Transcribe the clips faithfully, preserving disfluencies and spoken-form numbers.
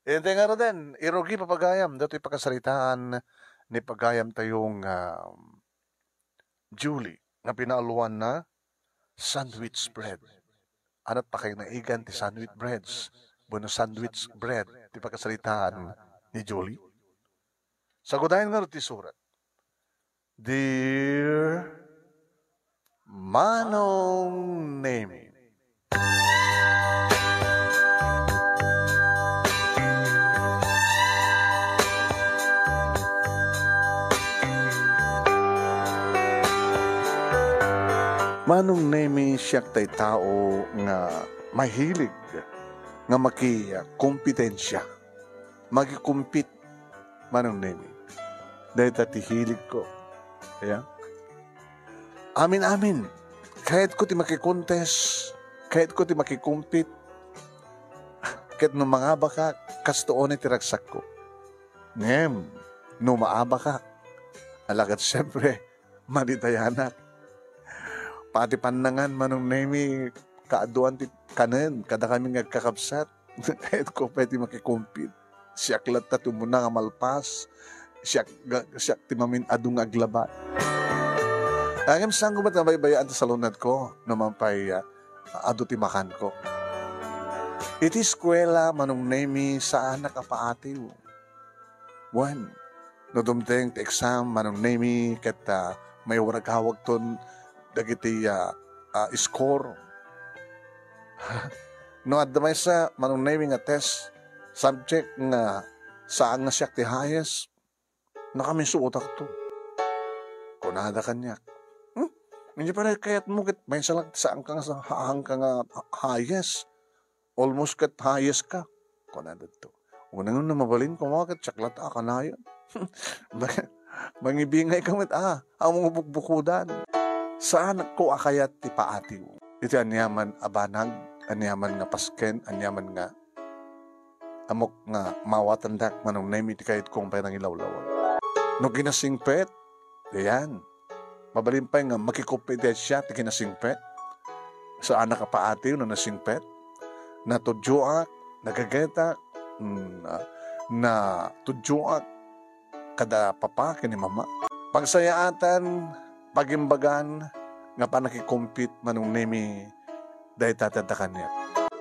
Intay ngaruden, irugi papagayam, datoy pakasaritaan ni pagayam tayong, ah, Julie, nga pinauluanna, sandwich bread. Anat pakay naigan ti sandwich breads, wenno sandwich bread, ti pakasaritaan ni Julie? Sagudayen ngarud ti surat. Dear Manong Nemi. Manong Nemi, siak tay tao nga mahilig nga makikompetensya. Makikompete, Manong Nemi. Dayta ti hiligko. Ayan. Amin-amin. Kayatko ti makikontest. Kayatko ti makikompete. Ket no mangabakak, kastoy ti ragsakko. Ngem, no maabakak, alagad siyempre, malidayanak. Pati pannangan, Manong Nemi, kaaduan ti kanen, kadakami nga agkakabsat. Kayatko pay ti makikompete. Siak latta ti umuna nga malpas. Siak, ga-, siak ti mamin-adu nga aglabat. Ngem saanko met nga baybayaan ti salunetko, no man pay, ah, adu ti makanko. Iti eskuela, Manong Nemi, saanak a paatiw. Wen, no dumteng ti exam, Manong Nemi, ket, ah, maiwaragawagton dagiti, ah, ah, score. No adda maysa, Manong Nemi, nga test subject nga saan nga siak ti highest, nakamisuotakto. Kunada kaniak, "Hmm? Idiay pay kayatmo ket maysa laeng ti saanka nga sa-, haanka nga highest. Almost ket highest ka," kunada dito. Unay no mabalin koma ket siak latta a kanayon. Mangibingayka met, ah, ammom nga bukbukodan. Saanko a kayat ti paatiw. Iti aniaman a banag, aniaman nga pasken, aniaman nga ammok nga maawatandak, Manong Nemi, ti kayatko nga pay nangilawlaw. No kinasingpet, ayan. Mabalin pay nga makikompetensya ti kinasingpet. Saanak a paatiw no nasingpet. Natudioak, nagagetak, mm, na, natudioak kada papa ken ni mama. Pagsayaatan, pagimbagan, nga pannakikompete, Manong Nemi, dayta ti adda kaniak.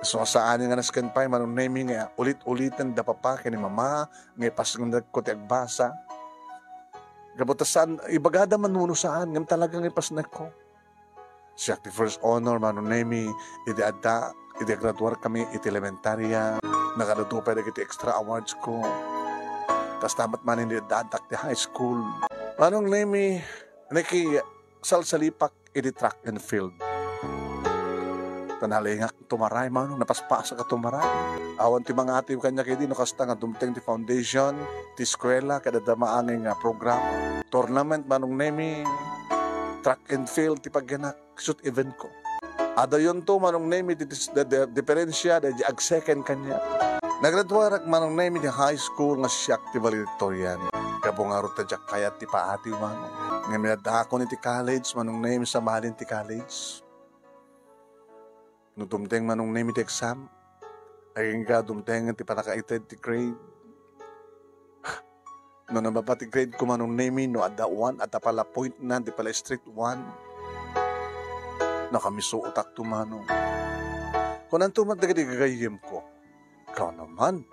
So, saan nga nasken pay, Manong Nemi, nga ulit-uliten da papa ken ni mama, nga ipasnekko ti agbasa. Gapu ta saan, ibagada man no saan, ngem talaga nga ipasnekko. Siak ti first honor, Manong Nemi, idi adda, idi agraduar kami iti elementarya, nagadu pay dagiti extra awards ko. Kasta met manen idi adda-addak ti high school. Manong Nemi, nakisalsalipak iti track and field. Ta nalingak tumaray, Manong, napaspasak a tumaray. Awan ti mangatiw kaniak idi no kasta nga dumteng ti foundation, ti eskuela, ket adda maangay nga program. Tournament, Manong Nemi, track and field ti pagyanak, ket event ko. Adayonto, Manong Nemi, ti dis-, di-, di-, diferensya, di, di ag-second kaniak. Nagraduarak, Manong Nemi, ti high school nga siak ti valedictorian. Gapu ngarud ta diak kayat ti paatiw, Manong. Ngem addaakon iti college, Manong Nemi, sa malin ti college. No dumteng, Manong Nemi, ti exam, agingga dumtengen ti pannakaited ti grade. No nababa ti grade ko, Manong Nemi, no adda one, adda pala point na, di pala straight one. Nakamisuotakto, Manong. Kunanto met dagiti gagayyemko, "Ikaw naman,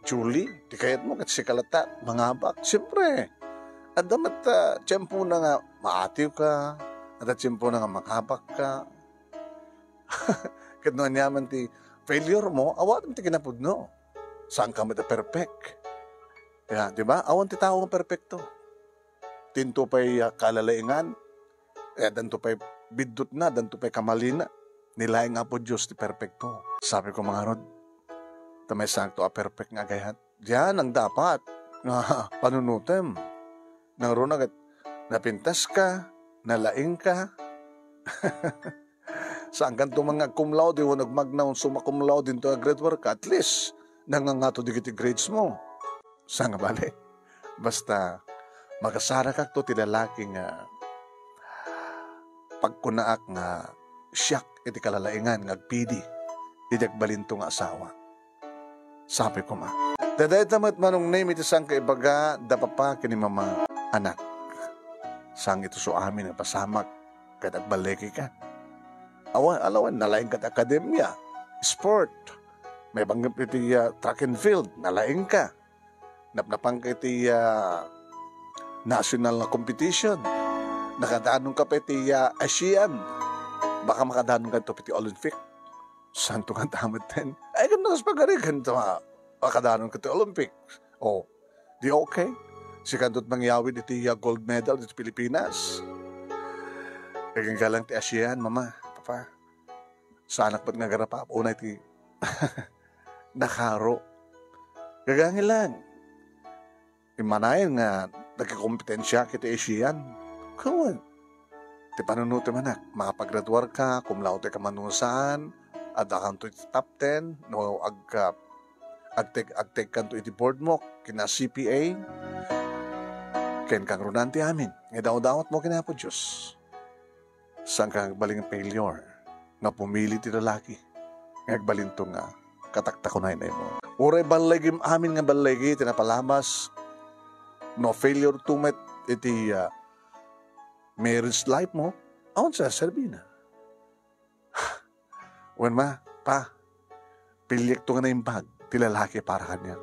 Julie, ti kayatmo ket sika latta mangabak." Siempre, adda met, ah, tiempona nga maatiwka, adda tiempona nga mangabakka. Ket no aniaman ti failure mo, awatem ti kinapudno. Saanka met a perfect. Ya, di ba? Awan ti tao nga perfecto. Tinto pay, ah, kalalaingan, eh, danto pay biddutna, danto pay kamalina. Ni laeng Apo Dios ti perfecto. Sabi ko, "Mangarud, ta maysaakto a perfect nga agayat." Diay nangdapat nga panunotem. Nangruna ket napintaska, nalaingka. Saankanto man nga cum laude wenno magna summa cum laude ditoy a grade work ka, at least, nangangato dagiti grades mo. Saan nga bale? Basta, makasarakakto ti lalaki nga pagkunaak nga siak iti kalalaingan nga agpidi iti agbalinto nga asawa. Sabi koma, dayta met Manong Nemi ti saan kaibaga da papa ken ni mama, anak. Saan iti su amin a pasamak ket agballegika. Awan, alawan, nalaingka ti akademia, sport. Maibanggep iti, ah, track and field, nalaingka. Napnapanka iti, ah, national nga competition. Nakadanonka pa iti, ah, Asian. Baka makadanonka iti Olympic. Santo nga tamet ten. Ay, kan nakas pagarigan to, ah, makadanonka iti Olympic. Oh, di okay. Sikanto ti mangyawid iti, ah, gold medal iti Pilipinas. Kaginggalang ti Asian, mama, papa. Saanak met nga agarapap. Unay ti nakaro. Gagangi lang. Immanayon nga nagkakompetensiak iti Asian. Kawan. Ti panunotem, anak, makapagraduarka, cum laude ka man no saan, addakanto iti top ten, no ag-, agteg-, agtegkanto iti board mo, kina C P A, ken kangrunan ti amin. Nga idawdawatmo ken Apo Dios. Saanka nga agbalin nga failure nga pumili ti lalaki nga agbalinto nga kataktakunaynay mo. Uray ballegim amin nga ballegi ti napalabas, no failure to met iti, ah, marriage life mo, awan sa serbina. Wen ma, pa, piliekto nga naimbag ti lalaki para kaniak.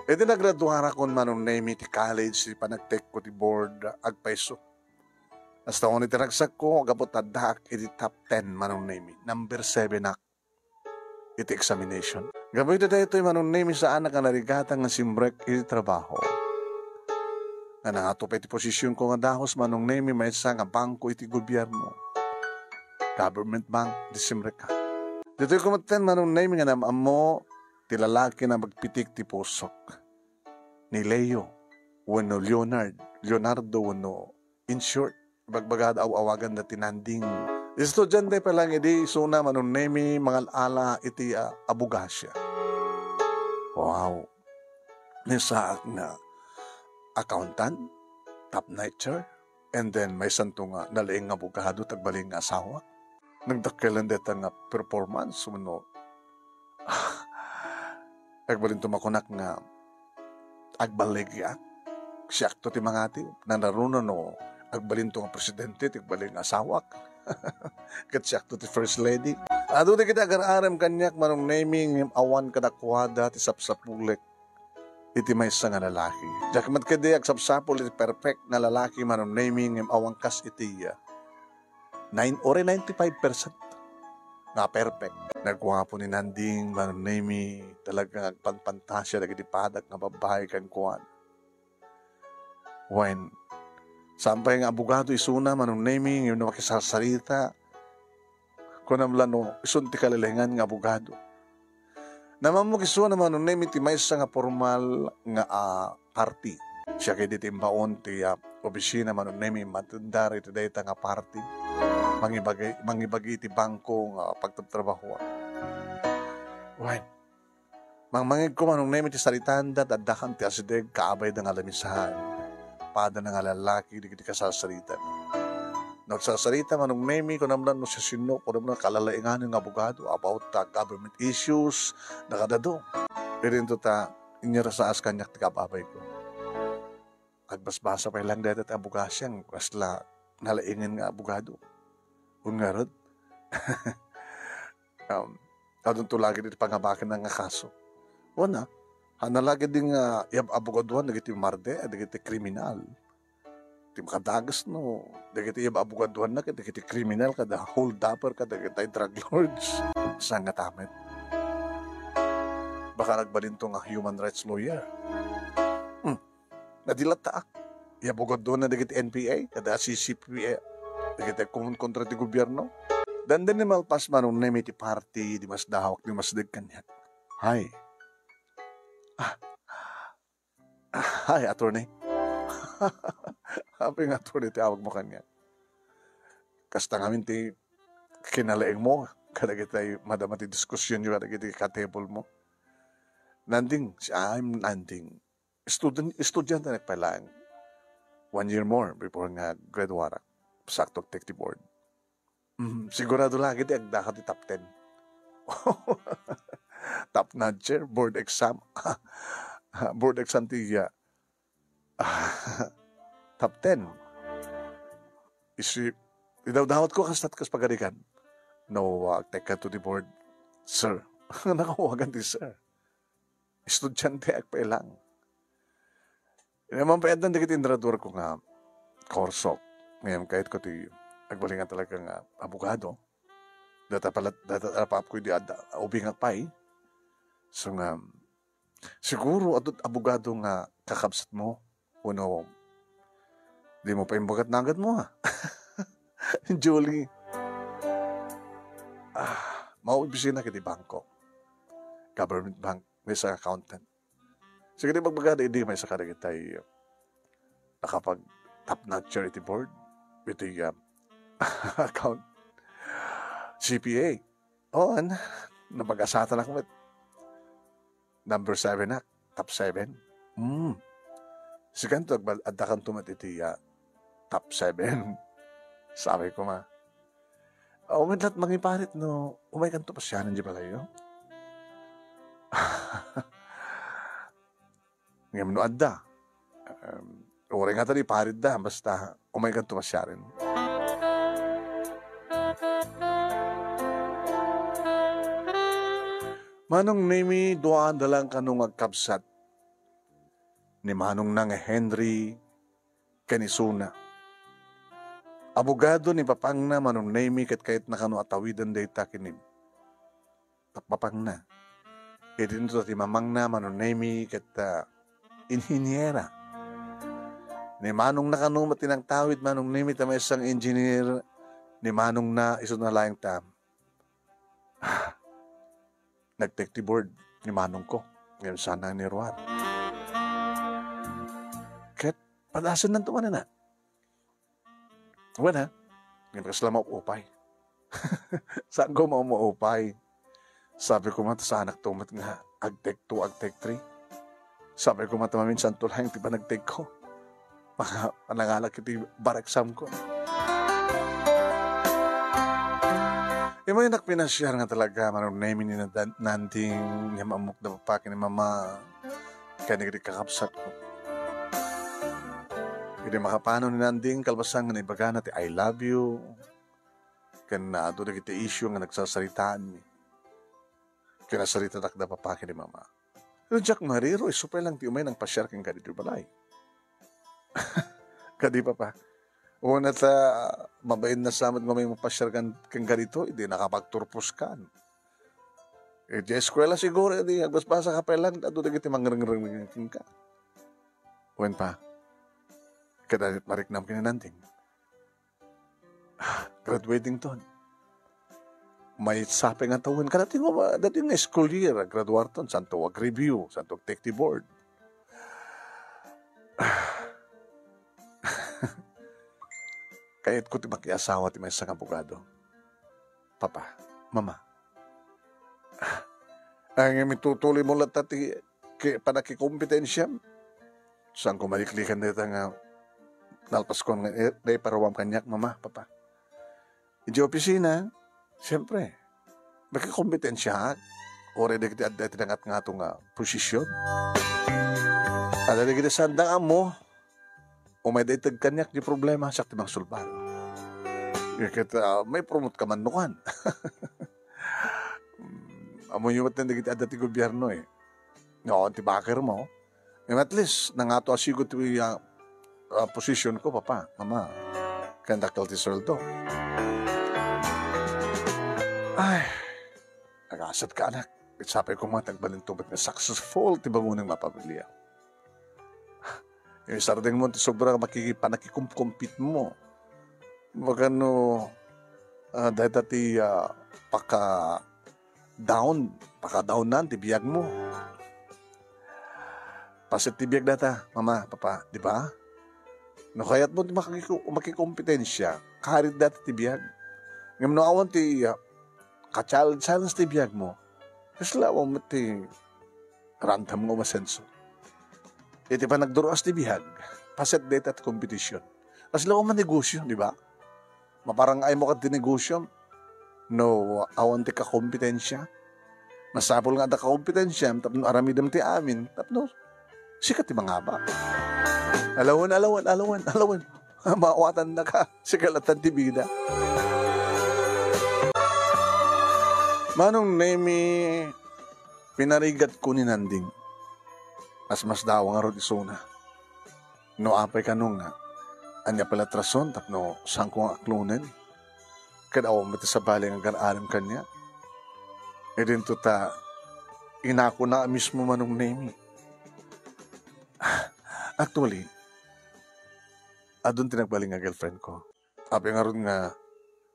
Iti nagraduarakon, Manong Nemi, ti college, ti panagtekko ti board, agpayso. Hasta unay ti ragsakko, gapu ta addaak iti top ten, Manong Nemi. Number seven ak iti examination. Gapu iti daytoy, Manong Nemi, saanak a narigatan nga simrek iti trabaho. Nga nangato pay ti posisionko nga dagus, Manong Nemi, maysa nga bangko iti gobierno. Government bank, di simrek. Ditoy kumetten, Manong Nemi, nga nam-ammo ti lalaki nga magpitik ti pusok. Ni Leo, wenno Leonard, Leonardo, wenno in short, ibagbagada aw-awaganda ti Nanding. Estudiante pa lang idi isuna, Manong Nemi, mangal-ala iti, ah, abogasia. Wow. Ni saak nga accountant, top notcher, and then maysanto nga nalaing nga abogado, ti agbalin nga asawa. Nagdakkelan dayta nga performance, wenno agbalinto makunak nga agballegiak. Siakto ti mangati. Nanaruna no agbalinto nga presidente ti agbalin nga asawak. Ket siakto ti first lady. Adu dagiti agar-arem kaniak, Manong Nemi, ngem awan kadakuada ti sapsapulek iti maysa nga lalaki. Diak met ketdi agsapsapul iti perfect nga lalaki, Manong Nemi, ngem awan kas iti, ah, nine, uray ninety-five percent nga perfect. Nagguapo ni Nanding, Manong Nemi, talaga nga agpanpantasia dagiti padak nga babbai kenkuana. Wen, saan pay nga abogado isuna, Manong Nemi, ngem no makisarsarita, kunam la no isun ti kalalengan nga abogado. Nam-ammok isuna, Manong Nemi, ti maysa nga pormal nga, ah, party. Siak idi ti imbaon ti, ah, opisina, Manong Nemi, matendar iti dayta nga party. Mangibagi, mangibagi iti bangko nga pagtrabtrabahoan. Wen, mangmangegko, Manong Nemi, ti saritaanda, ta addakan ti asideg, kaabayda nga alamisan. Padana nga lalaki, dagiti kasarsaritan. No agsarsarita, Manong Nemi, kunam la no siasino, kunam la kalalainganen nga abogado about the government issues, nakadado. Idinto ta, inyarasaas kaniak ti kaabayko. Agbasbasa pay lang dayta ti abogasiang, kasla nalaingen nga abogado. Wen ngarud, um, adunto lagi ti pangabaken nga kaso. Wen a, haan lagi di nga iyab-abogaduan dagiti marde, dagiti kriminal. Ti makadagus no, dagiti iyab-abogaduanna ket dagiti kriminal, kada holdaper, kada dagiti drug lords. Saan nga tamet? Baka nagbalinto nga human rights lawyer. Hmm. Nadilattaak. Iyab-abogaduanna dagiti N P A, kada C C P A, dagiti kumun kontra ti gobierno. Dandani malpas, Manong Nemi, ti party, di masdawak, di masdeg kaniak. Hay. Ah, Hi, attorney. Apay nga attorney ti awagmo kaniak? Kasta ngamin ti kinalaingmo kadagiti madama ti diskusionyo kadagiti katebulmo. Nanding, si, I'm Nanding. Student, estudiante nak pay laeng. One year more before nga graduarak. Sakto take the board. Mm, sigurado lagi ti agdaka ti top ten. top notcher, board exam. Board exam ti, ah, top ten. Isi, idawdawat ko, kastat kas pagarigan. No, ah, agtekka to the board, sir. Nakawagan ti sir. Estudiante, agpailang. Ina, mampayatdan dagiti inrador ko nga kurso. Ngem kayat ko ti agbalin nga talaga nga abogado. Data pala, data apap ko di adda, ubing pay. So nga, siguro adto't abogado nga kakabsat mo, wenno di mo pa imbagat nagad mo, ha? Julie. Ah, mao opisina iti bangko. Government bank, may sa accountant. Sige, di magbagada idi may sakadagitay nakapag top notcher iti board, iti, ah, account. C P A. Oo, an, napag-asatan ako met. Number seven ak, top seven. Hmm. Sikanto, agbal-, addakanto met iti, ah, top seven. Sabi ko, ma, "Ah, umet la't mangiparit no, umay kanto pasianan di balay, no?" Ngem no adda, em, uray nga ta di paritda, basta umay kanto pasiaren. Manong Nemi, duaan da lang kano nga agkabsat. Ni Manong na nga Henry, ken isuna. Abogado ni papangna, Manong Nemi, ket kayatna kano a tawiden dayta ken ni papangna. Ket didto ti mamangna, Manong Nemi, ket, ah, inhiniera. Ni Manong na kano met ti nangtawid, Manong Nemi, ta maysa nga engineer, ni Manong na, isuna laeng ta. Ah, nagtek ti board ni manong ko. Ngayon sana ni Ruan. Ket padasennanto manen, a. Wen, ha? Ngem kasla maupay. Saan ko maupay? Sabi ko man, ta saanak to met nga agtek two, agtek three. Sabi ko man, ta maminsan to laeng ti panagtek ko. Maka-, panangalak iti bar exam ko. Imaynak pinasiar nga talaga, Manong Nemi, ni Nan-, Nanding, nga maammok da papa ken ni mama, ken iti kakabsat ko. Idi makapano ni Nanding, kalpasan nga naibagana ti "I love you," ken adu dagiti issue nga nagsasaritaanmi. Kinasaritadak da papa ken ni mama. Diak mariro, isu pay lang ti umay nangpasiar kenka ditoy balay. Kadi, papa. Una ta, mabain na sa met nga umay mapasiar kan, kenka ditoy, idi nakapagturpos kan. Iti eskwela siguro, idi agbasbasa ka pay lang, adu dagiti mangrengreng kenka. Wen pa, kada mariknam ken ni Nanding. Ah, graduating ton. Maysa pay nga tawen. Kada ti nga, dati nga school year, graduar ton, santo ag-review, santo ag-take the board. Ah. Kayat ko ti makiasawa ti maysa nga abogado. Papa, mama. Ay, nga mitutuloy mo latta ti ki-, panakikompetensya. Saan ko maliklikan dayta nga nalpaskon nga, eh, naiparuam kaniak, mama, papa? Iti opisina, siyempre, makikompetensyaak. Uray dagiti adda iti nangat-ngato nga posisyon. Adda dagiti sanda nga ammo, umay dayta kaniak ti problema, siak ti mangsolbar. Ket, ah, may promote ka man no kan. Mm, ammoyo met dagiti adda ti gobierno, eh. No, ti baker mo. Ngem at least, nangato a sigo ti, ah, ah, position ko, papa, mama. Ken dakkel ti sueldo. Ay, agasat ka, anak. Ket sapay ko met, agbalin to met nga successful ti bangoneng mapamilia. Isardeng mo ti sobra nga makiki-, panakikumkumpit mo. Magano, ah, dayta ti, ah, paka-down, paka-downan ti biag mo. Paset ti biag data, mama, papa, di ba? No kayat mo ti makiku-, makikompetensya, karit data ti biag. Ngem no awan ti, ah, ka-challenge-challenge ti biag mo, kasla awan met ti rantam nga umasenso. Iti panagduruas ti biag, paset dayta ti kompetisyon. Kasla awan negosyo, di ba? Maparang-ay mo kadti negosyo, no awan ti kakompetensya. Masapul nga adda kakompetensiam tapno aramidem ti amin, tapno sika ti mangaba. Alawen, alawen, alawen, alawen. Maawatannaka, sika latta ti bida. Manong Nemi, pinarigatko ni Nanding. Masmasdaaw ngarud isuna. No apay kano nga, ania pay la ti rason tapno saanko nga aklonen? Ket awan met ti sabali nga agar-arem kaniak. Idinto ta inakona a mismo, Manong Nemi. Actually, adun ti nagbalin nga girlfriend ko. Apay ngarud nga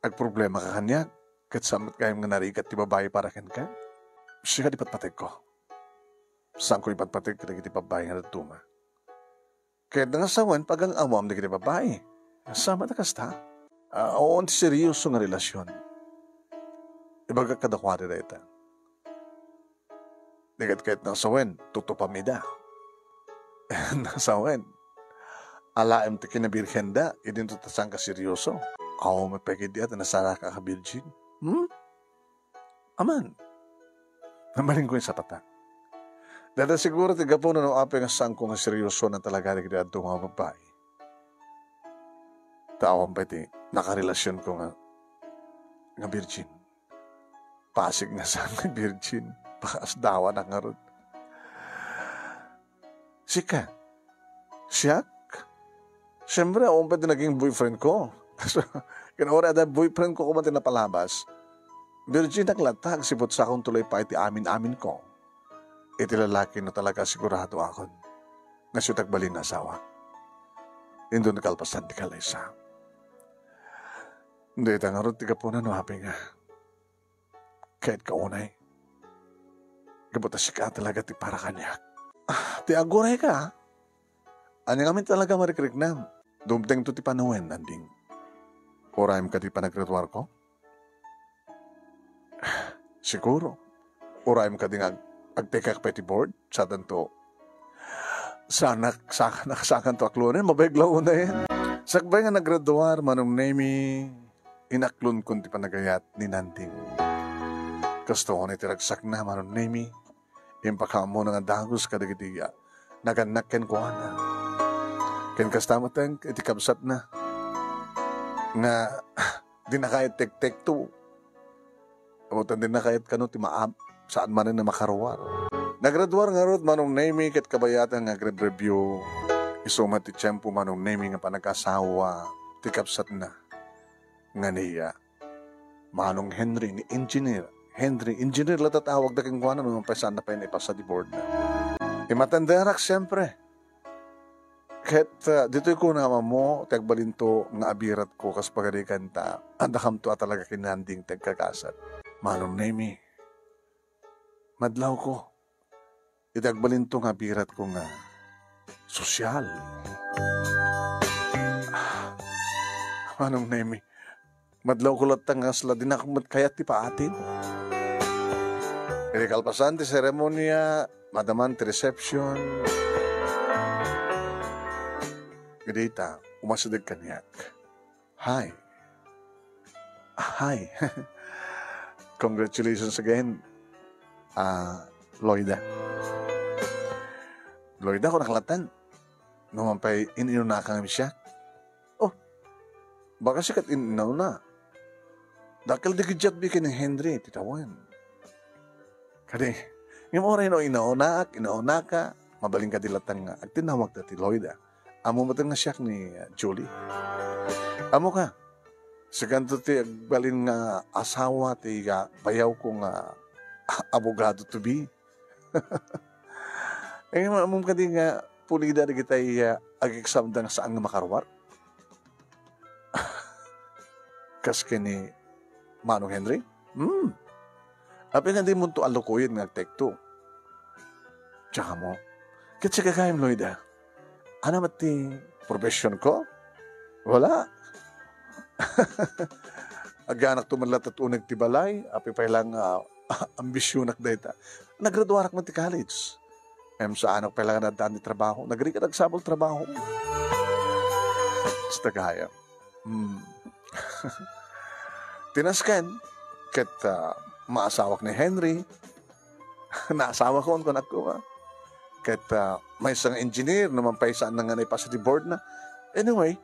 agproblemaka kaniak, ket saan met gayam nga narigat ti babai para kenka? Sika ti patpategko. Saanko ipatpateg kadagiti babbai nga dadduma. Ket nga sawen, pagang-amam dagiti babbai. Saan met a kasta? Ah, awan ti serioso nga relasion. Ibagak kadakuada dayta. Di ket, ket nga sawen, tutupam ida. Nga sawen, alaem ti kinabirhenda, idinto ta saanka serioso. Awan met pay ketdi a ta nasarak a virgin. Hmm? Aman. Nabalinko iti sapata. Dayta siguro ti gapuna no apay nga saanko nga seriosoan talaga dagiti dadduma nga babbai. Ta awan pay ti nakarelasionko nga, nga virgin. Pasig nga saan nga virgin. Pakasdawanak ngarud. Sika? Siak? Siyempre, awan pay ti naging boyfriend ko. Ken uray adda boyfriend ko koma ti napalabas, virginak latta, agsipud sakonto la pay ti amin-aminko. Iti lalaki no talaga siguradoakon nga isu ti agbalin nga asawa. Inton kalpasan ti kalaysa. Dayta ngarud ti gapuna no apay nga kayatka unay. Gapu ta sika talaga ti para kaniak. Ah, ti agurayka, ah. Ania ngamin talaga marikriknam? Dumtengto ti panawen, Nanding. Urayem kadi panaggraduarko? Siguro. Urayem kadi nga ag-, agtekak pay ti board? Saanto. Saanak, saanak, saanak, saanto aklonen, mabayag la unay. Sakbay nga naggraduar, Manong Nemi, inaklonkon ti panagayat ni Nanding. Kastoy ti ragsakna, Manong Nemi. Impakaammo nga dagus kadagiti, ah, nagannak kenkuana. Ken kasta met iti kabsatna nga dinna kayat tektekto. Amutan dinna kayat kano ti maam-, saan manen a makaruar. Naggraduar ngarud, Manong Nemi, ket kabayatan nga agrebreview. Isu met ti tiempo, Manong Nemi, nga panagasawa ti kabsatna nga ni, ah, Manong Henry, ni Engineer Henry. Engineer la tatawagda kenkuana, no, pay saanna pay naipasa ti boardna. Imatenderak, siempre. Ket, ah, ditoy kuna, ammo, ti agbalinto nga abiratko kas pagarigan ta addakamto a talaga ken Nanding ti agkakasat. Manong Nemi, madlawko. Iti agbalinto nga abiratko nga sosyal. Ah, Manong Nemi, madlawko latta nga kasla dinak met kayat ti paatim. Iti kalpasan ti seremonia, madaman ti reception. Ket dayta, umasideg kaniak. Hi. Hi. Congratulations again, ah, Loida. Loida, kunak latta, no man pay in-inunaka ngem siak. Oh, baka sika ti in-inuna. Dakkel di giddiat bi ken ni Henry ti tawen. Kadi, ngem uray no inaunaak, inaunaka, mabalin kadi latta nga agtinawag ta ti Loida. Ammo met nga siak ni, uh, Julie. Ammoka, sikanto ti agbalin nga asawa ti, uh, bayawko nga abogado to be. Eh, ammom kadi nga pulida dagitay, uh, ag-exam da nga saan nga makaruar? Kas ken ni Manong Henry? Hmm. Apay nga dimonto allokuyen nga agtekto? Tsaka mo. Ket sika gayam, Loida. Ania met ti profession ko? Wala. Aganakto met latta uneg ti balay, apay pay la nga ambisionak dayta. Naggraduarak met ti college. Em, saanak pay la nga addaan ti trabaho. Nagrigat agsapul trabaho. Kasta gayam. Hmm. Ti nasken, ket, ah, maasawak ni Henry, Naasawakon, kunak koma. Ket, ah, maysa nga engineer, no man pay saan na nga naipasa ti board na. Anyway,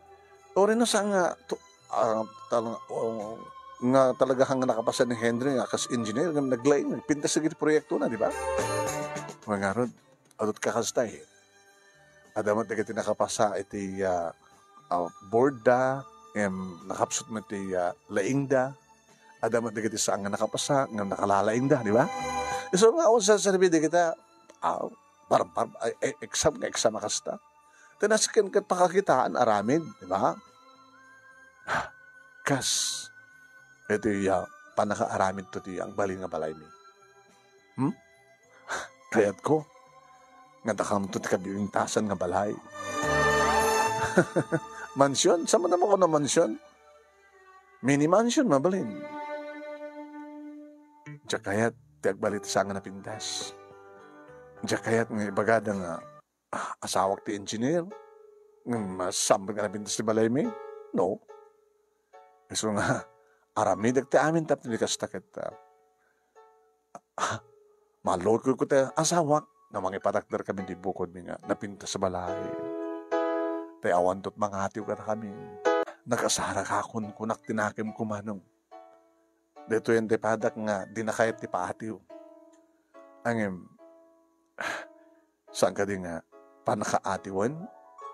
uray no saan nga, to, ah, tal-, oh, nga talaga nga nakapasa ni Henry nga kas engineer, nga naglaing, nagpintas dagiti proyekto na, di ba? Nga ngarud, adut ka kasta, eh. Adda met dagiti nakapasa iti, ah, ah, board da, ngem nakapsut met ti, ah, laing da. Adda met dagiti saan nga nakapasa, ngem nakalalaing da, di ba? So, nga, awan sa serbi dagita, ah, barbar, ay, ay, exam nga exam a kasta. Ti nasiken ket pakakitaan, aramid, di ba? Kas, iti, ah, pannakaaramid to ti agbalin nga balaymi. Hmm? Kayatko, nga dakamto ti kabibintasan nga balay. Mansion? Saan man a makuno mansion? Mini mansion, mabalin. Diak kayat ti agbalin ti saan nga napintas. Diak kayat nga ibagada nga, ah, asawak ti engineer. Nga masambit nga napintas ti balaymi? No. Isu nga, aramidek ti amin tapno di kasta ket, ah, ah, malukuyko ti asawak nga mangipatakderkami ti bukodmi nga napintas a balay. Tay awanto ti mangatiw kadakami. Nakasarakakon, kunak ti nakemko, Manong. Daytoyen ti padak nga dina kayat ti paatiw. Ngem, saan kadi nga pannakaatiwen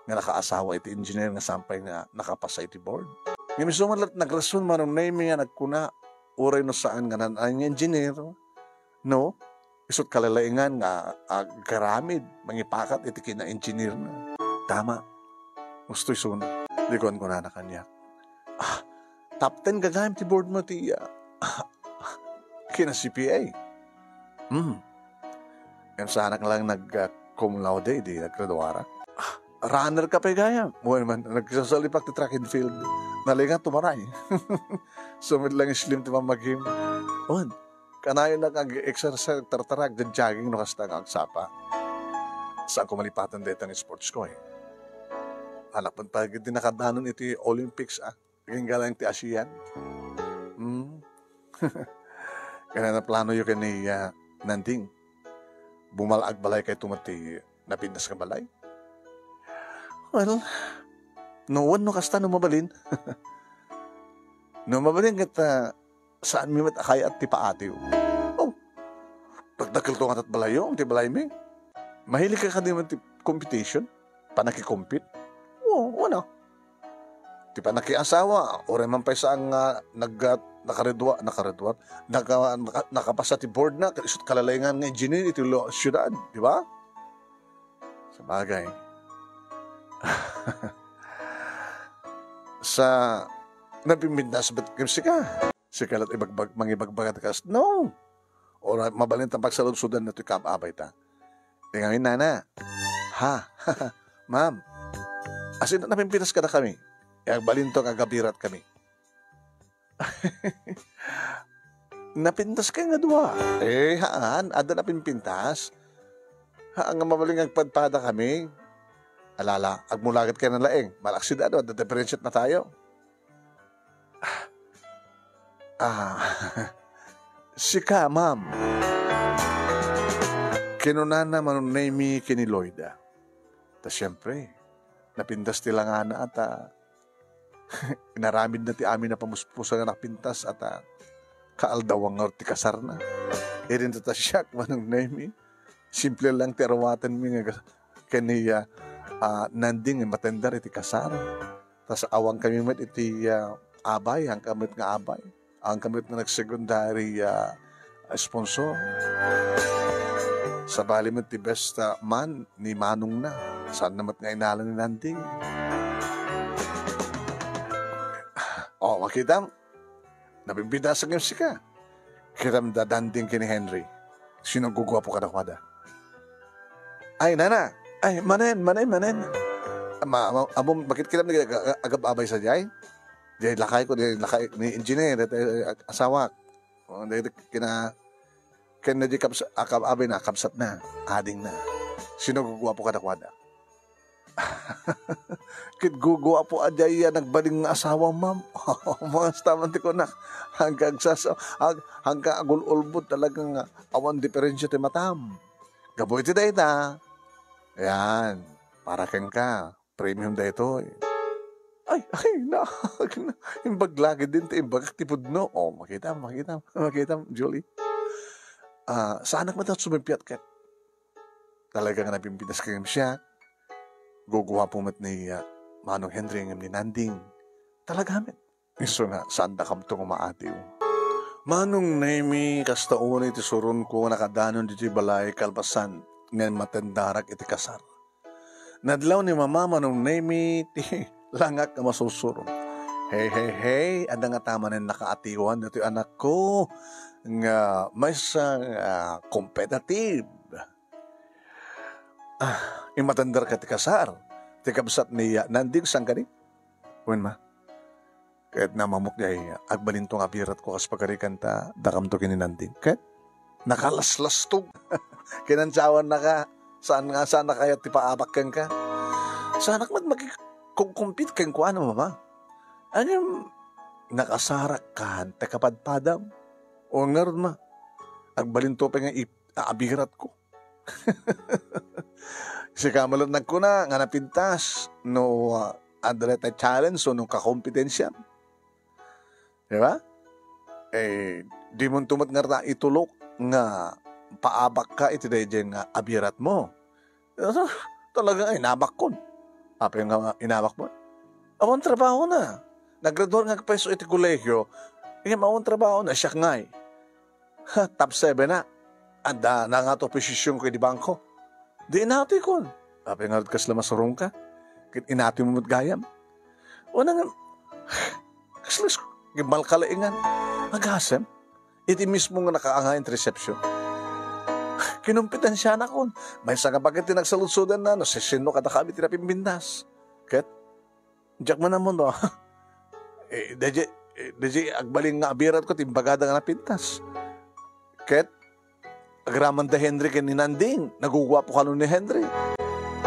nga nakaasawa iti engineer nga saan pay nga nakapasa iti board? Ngem isu met latta nagrason, Manong Nemy, nga nagkuna, uray no saan nga nan-, nga engineer, no? Isu't kalalaingan nga agaramid, mangipakat iti kina-engineer na. Tama. Husto isuna. Di kuan kunana kaniak, "Ah, top ten gagayyem ti board mo ti, ah, kina C P A." Hmm. Ngem saanak lang nag, ah, cum laude idi naggraduarak. Ah, runner ka pay gayam. Wen man, nagsasalipak ti track and field. Nalingat tumaray. Sumit lang slim ti mamagim. Wen, kanayon nga ag-exercise, tartarak, jogging no kasta nga agsapa. Saanko malipaten dayta nga sports ko, eh. Anak man pagid ti nakadanon iti Olympics, ah. Agingga laeng ti ASEAN. Hmm. Kaya naplanoyo ken ni, ah, Nanding. Bumal-, agbalay kay tumat ti napintas nga balay. Well, no, no kasta no mabalin. No mabalin ket, ah, saan mi met a kayat ti paatiw. Oh, dakdakkel to nga tat balayo, ti balaymi. Mahilig ka kadi met ti competition? Panakikompete? Oo, wala. Ti panakiasawa, uray man pay saan nga naggat-, nakaredua-, nakareduat, naka-, naka-, nakapasa ti board na, ket isu't kalalaingan nga engineer iti lo-, syudad, di ba? Sabagay. Sa napimpintas met ken sika. Sika la't ibagbag-, mangibagbaga ti kas-, no. Uray, mabalin ta pagsaludsodan daytoy kaab-abay ta. Ti ngamin, nana. Ha? Ma'am. Asin napimpintas kadakami. E, agbalinto nga agabiratkami. Napintas kay nga dua. Eh, haan, adda napimpintas. Haan nga mabalin nga agpadpadakami. Alala, agmulagat kay na laeng. Malaksid, ano, adda differentiate na tayo. Ah, sika, ma'am. Kinunana Manong Nemy ken ni Loida. Ta siempre, napintas ti langana ta inaramidna ti amin a pamuspusan nga napintas ta kaaldawan ngarud ti kasarna. Idinto ta siak, Manong Nemy. Simple lang ti arumatenmi nga gas-, ken ni, ah, ah, Nanding nga matender iti kasar. Tas awankami met iti, ah, abay, awankami met nga abay. Awankami met nga nag-secondary, ah, sponsor. Sabali met ti best, ah, man ni manongna. Saan na met nga inala ni Nanding? Oh, makitam? Nabimbidasek nga sika. Kitam da Danding ken ni Henry. Sino guguapo kadakuada? Ay, nana. Ay, manen, manen, manen. Ma-, ma-, amom, bakit kitam ag-, ag-, agab-abay sadiay? Diay lakayko, diay lakay ni engineer, diay, eh, asawak. O, diay kina-, ken na di kabs-, akab-, abay na, kabsat na, ading na. Sino guguapo kadakuada? Ket guguapo a diay a nagbalin nga asawa, ma'am. Mangasta man ti kunak. Hangka agsasa-, ag-, hangka agul-ulbod talaga nga awan diferensia ti matam. Gapu iti dayta, yan, para kenka, premium daytoy. Ay, ay, na, imbag lagi din ti imbagak ti pudno. Oh, makita, makita, makita, Julie. Ah, saanak met a sumimpiat ket. Talaga nga napimpintas ken siak. Guguapo met ni, ah, Manong Henry ngem ni Nanding. Talaga met. Isu nga, saandakamto nga maatiw. Manong Nemi, kasta unay ti suronko nga nakadanon ditoy balay kalpasan nga matendarak iti kasar. Nadlaw ni Mama, Manong Nemi, ti langak nga masursuro. Hey, hey, hey, adda ngata manen nakaatiwan ditoy anakko nga maysa nga competitive. Ah, immatenderka ti kasar. Ti kabsat ni, ah, Nanding, saan kadi? Wen, Ma. Ket namamok diay agbalinto nga abiratko kas pagarikan ta dakamto ken ni Nanding. Ket nakalaslastog. Kinansiawannaka, saan nga, saannak kayat ti paabak kenka? Saanak met makikongkompit kenkuana, Mama. Ngem, nakasarak kan ti kapadpadam. O ngarud, Ma, agbalinto pay nga ip-, aabiratko. Sika met laeng nagkuna nga napintas no, ah, adda dayta challenge wenno kakompetensiam. Di ba? Eh, dimonto met ngarud itulok nga paabakka iti daydiay nga abiratmo. Talaga nga inabakkon. Apay nga inabakmo? Awan trabahona. Naggraduar nga agpayso iti kolehio, ngem awan trabahona, siak ngay. Ha, top seven na. Adda na nga to positionko idi bangko. Di inatoykon. Apay ngarud kasla masurongka? Ket inatoymo met gayam. Wen, kasla s-, gimbal kalaingan. Agasem. Iti mismo nga nakaangayan ti reception. Kinompetensianakon. Maysa nga baket ti nagsaludsodanna no siasino kadakami ti napimpintas. Ket, diak man ammo no. Eh, daydiay, eh, daydiay agbalin nga abiratko ti imbagada nga napintas. Ket, agraman da Henry ken ni Nanding, naguguapo kano ni Henry.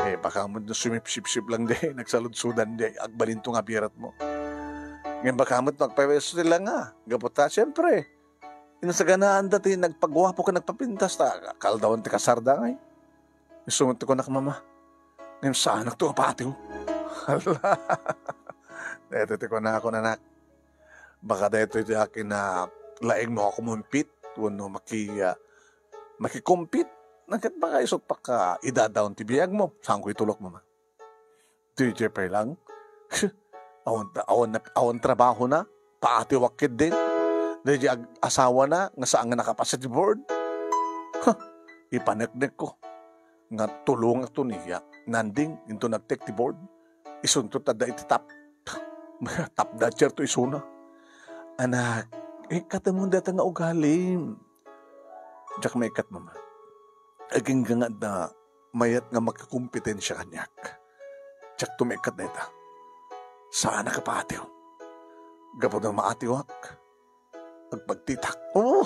Eh, baka met no sumipsipsip lang diay, nagsaludsodan diay, agbalinto nga abiratmo. Ngem baka met no agpayso ti langa, gapu ta, siyempre, inasaganaanda ti nagpaguapo ken nagpapintas, ta kaaldawan ti kasarda ngay. Isu met ti kunak, Mama. Ngem saanakto a patiw. Hala. Daytoy ti kunakon, anak. Baka daytoy ti akin a laeng no a kumompit wenno maki-, ah, makikompit. Ket baka isut' pakaidadaon ti biagmo. Saanko itulok, Mama. Daydiay pay lang. Awan, awan, awan trabahona. Paatiwak ketdin. Daydiay ag-, asawana nga saan nga nakapasa ti board. Huh, ipaneknekko nga tulongakto ni, ah, Nanding inton nag-take ti board. Isunto adda iti top. Top notcher to isuna. Anak, ikkatemon dayta nga ugalim. Diak maikkat, Mama. Agingga nga adda mayat nga makikompetensya kaniak. Diakto maikkat dayta. Saanak a paatiw. Gapu ta maatiwak, agbagtitak. Oh,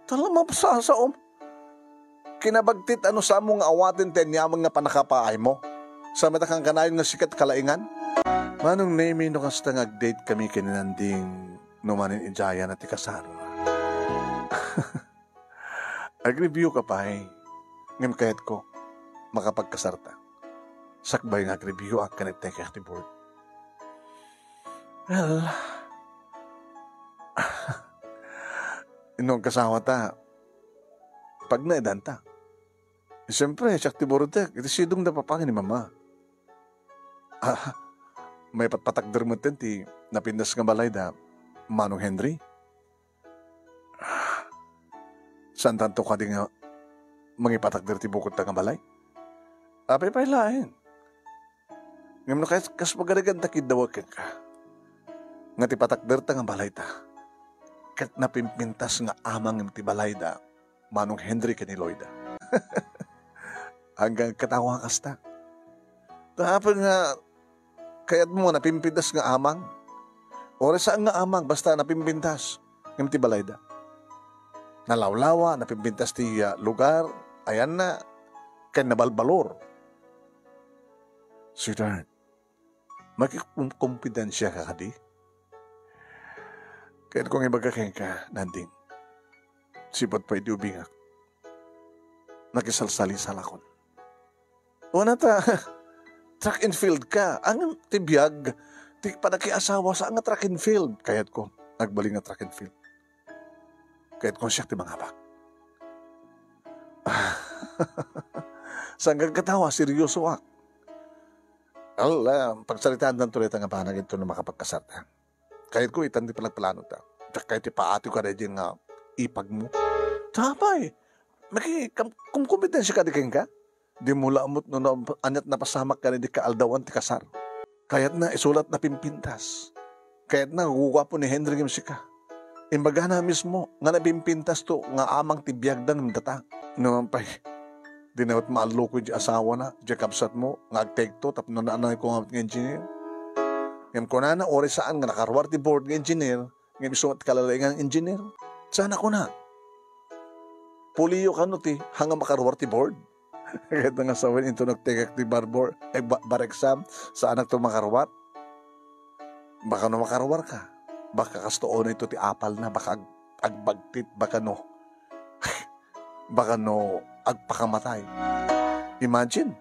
tala mapsasaom. Kinabagtit a no saanmo nga awaten ti aniaman nga pannakapaaymo. Sa met a kankanayon nga sika ti kalaingan. Manong Nemi, no kasta nga ag-date kami ken ni Nanding, no manen idiay na ti kasar. Agreview ka pay, ngem kayatko, makapagkasarta. Sakbay nga agreview ak ken nagtekak ti board. Well, no agkasawata, pagnaedanta. Siyempre, siak ti burtek, iti sidongda papangan ni Mama. Ah, maipatpatakder metten ti napintas nga balay da Manong Henry. Saantanto kadi nga mangipatakder ti bukodta nga balay? Apay pay laeng. Ngem no kas, kas pagarigan ta kiddawag kenka, nga ti patakderta nga balayta, ket napimpintas nga amang ti balayda, Manong Henry ken ni Loida. Hanggang katawa kasta. Ta apay nga kayatmo nga napimpintas nga amang? Uray saan nga amang, basta napimpintas ngem ti balayda. Nalawlawa, napimpintas ti, ah, lugar, ayanna, ken nabalbalor. Sweetheart, makikumpidensiaka kadi? Kayatko nga ibaga kenka, Nanding. Sipud pay idi ubingak, nakisalsalisalakon. Wana ta, track and field ka. Ang ti biag, ti panakiasawa sa nga track and field. Kayatko, agbalin nga track and field. Kayatko siak ti mangabak. Saan ka katawa, seryosoak. Ala, pagsaritaantan to dayta nga banag inton no makapagkasarta. Kayatko itan ti panagplanota. Diak kayat ti paatiw ka daydiay nga ipagmo. Tapay, maki-, kam-, kumkumpidensiaka di kenka? Dimo la met no na-, aniat napasamak ken idi kaaldawan ti kasar. Kayatna isulat napimpintas. Kayatna guguapo ni Henry ngem sika. Imbagana mismo nga napimpintas to nga amang ti biagda ngem data. No man pay, di na met maalluko idiay asawana, idiay kabsatmo, nga agtekto tapno naanayko nga met nga engineer. Ngem kunana, uray saan nga nakaruar ti board nga engineer, ngem isu met kalalaingan nga engineer. Saan a kuna? Puliyo kano ti, hanga makaruar ti board? Ket nga sawen inton nagtekak ti bar board, eh, ba-, bar exam, saanak to makaruar? Baka no makaruar ka, baka kastoon ito ti apal na, baka ag-, agbagtit, baka no, baka no agpakamatay. Imagine,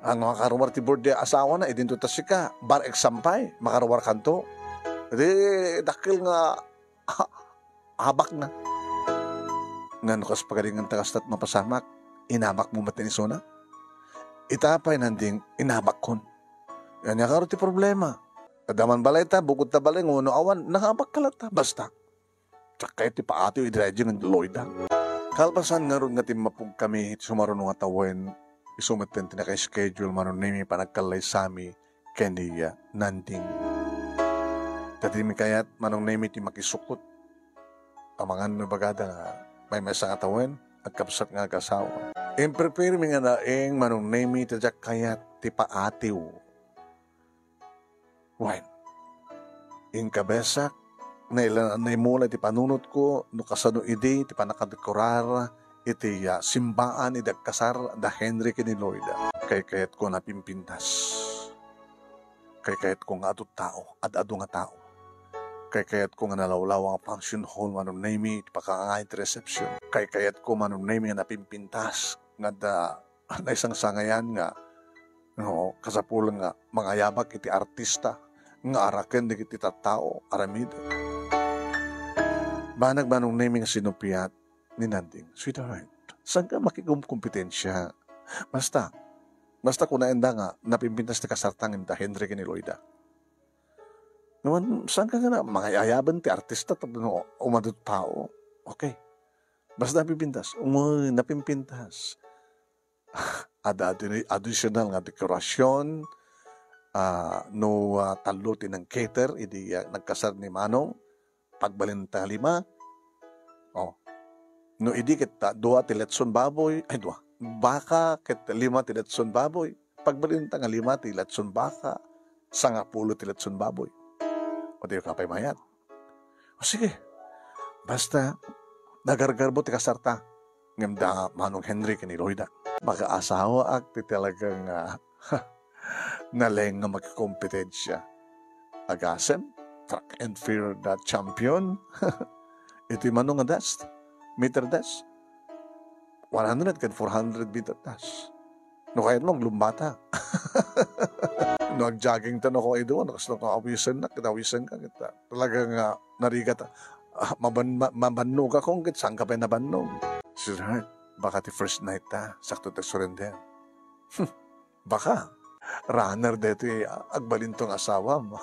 ang makaruar ti board di asawa na, idinto ta sika, bar exam pay, makaruar kanto. Di, dakkel nga abak na. Ngano kas pagaringan ta kastat mapasamak, inabak mo met ni isuna? Ita pay Nanding, inabakkon. Ania karo ti problema? Adda man balay ta, bukod ta balay, ngano awan, nangabak ka latta. Basta, sakay ti paatiw, idi daydi nga Loida. Kalpasan ngarud nga timmapog kami iti sumaruno nga tawen, isu metten ti naka-schedule Manong Nemi panagkallaysami ken ni Nanding. Daydi mi kayat, Manong Nemi, ti makisukot. Amangan no ibagada nga maymaysa nga tawen, agkabsat nga agasawa. Imprepare mi nga laeng, Manong Nemi, ta diak kayat ti paatiw. Wen, inkabesak, naila-, naimula iti panunotko no kasano idi ti pannakadekorar iti, ah, simbaan idi agkasar da Henry ken ni Loida. Kaykayatko a napimpintas. Kaykayatko nga adu tao, ad-adu nga tao. Kaykayatko nga nalawlawa nga function hall, Manong Nemi, iti pakangayat ti reception. Kaykayatko, Manong Nemi, nga napimpintas nga adda naisangsangayan nga, no, kasapulan nga mangayabak iti artista nga araken dagiti tattao, aramid. Banag Manong Nemi nga sinupiat ni Nanding, "Sweetheart, saan ka makikumkompetensia? Basta, basta kunaenda nga napimpintas ti kasarta ngem da Henry ken ni Loida. Ngem saan ka nga na-, mangayayaban ti artista tapno umadu tao? Okay. Basta napimpintas." Uy, napimpintas. Adda adi-, additional nga dekorasyon, ah, no, ah, tallo ti nang-cater idi, ah, nagkasar ni Manong, pagbalinta nga lima. Oh. No idi ket, ah, dua ti letson baboy, ay, dua, baka ket lima ti letson baboy, pagbalinta nga lima ti letson baka, sangapulo ti letson baboy. O, di ka pay mayat. O, sige. Basta, nagargarbo ti kasarta. Ngem da Manong Henry ken ni Loida. Makaasawaak ti talaga nga nalaing nga makikompetensya. Agasem, track and field, ah, champion. Iti mano nga dash, meter dash. One hundred ken four hundred meter dash. No kayatmo, aglumbata. No, ag-jogging ta, no, kung iduan, no, kas no, kung awisennak, ket awisenka, ket, ah, talaga nga narigat, ah, maban-, ma-, mabannogakon, ket saan ka pay nabannog? Sweetheart, baka ti first night ta, sakto ta surrender. Hmm, baka. Runner daytoy, ah, agbalinto nga asawam.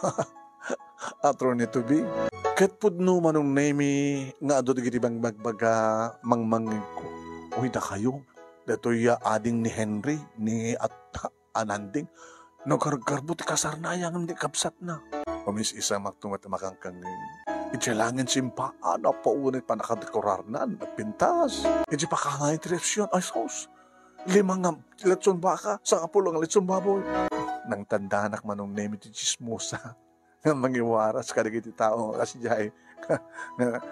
Attorney to be. Ket pudno Manong Nemi nga adu dagiti bang-, bagbaga mangmangngegko. Uy, dakayo. Daytoy, ah, ading ni Henry, ni at-, a Nanding. Nagargarbo ti kasarna, aya ngem ni kabsatna. Umis-isamakto met a makangkangngeg. Idiay langit simbaan, apo, wenno pannakadekorarna, nagpintas. Idiay pakangayat ti resepsyon, ay sus! Lima nga letson baka, sangapulo nga letson baboy. Nangtandanak Manong Nemi ti tsismosa nga mangiwaras kadagiti tao nga kasdiay nga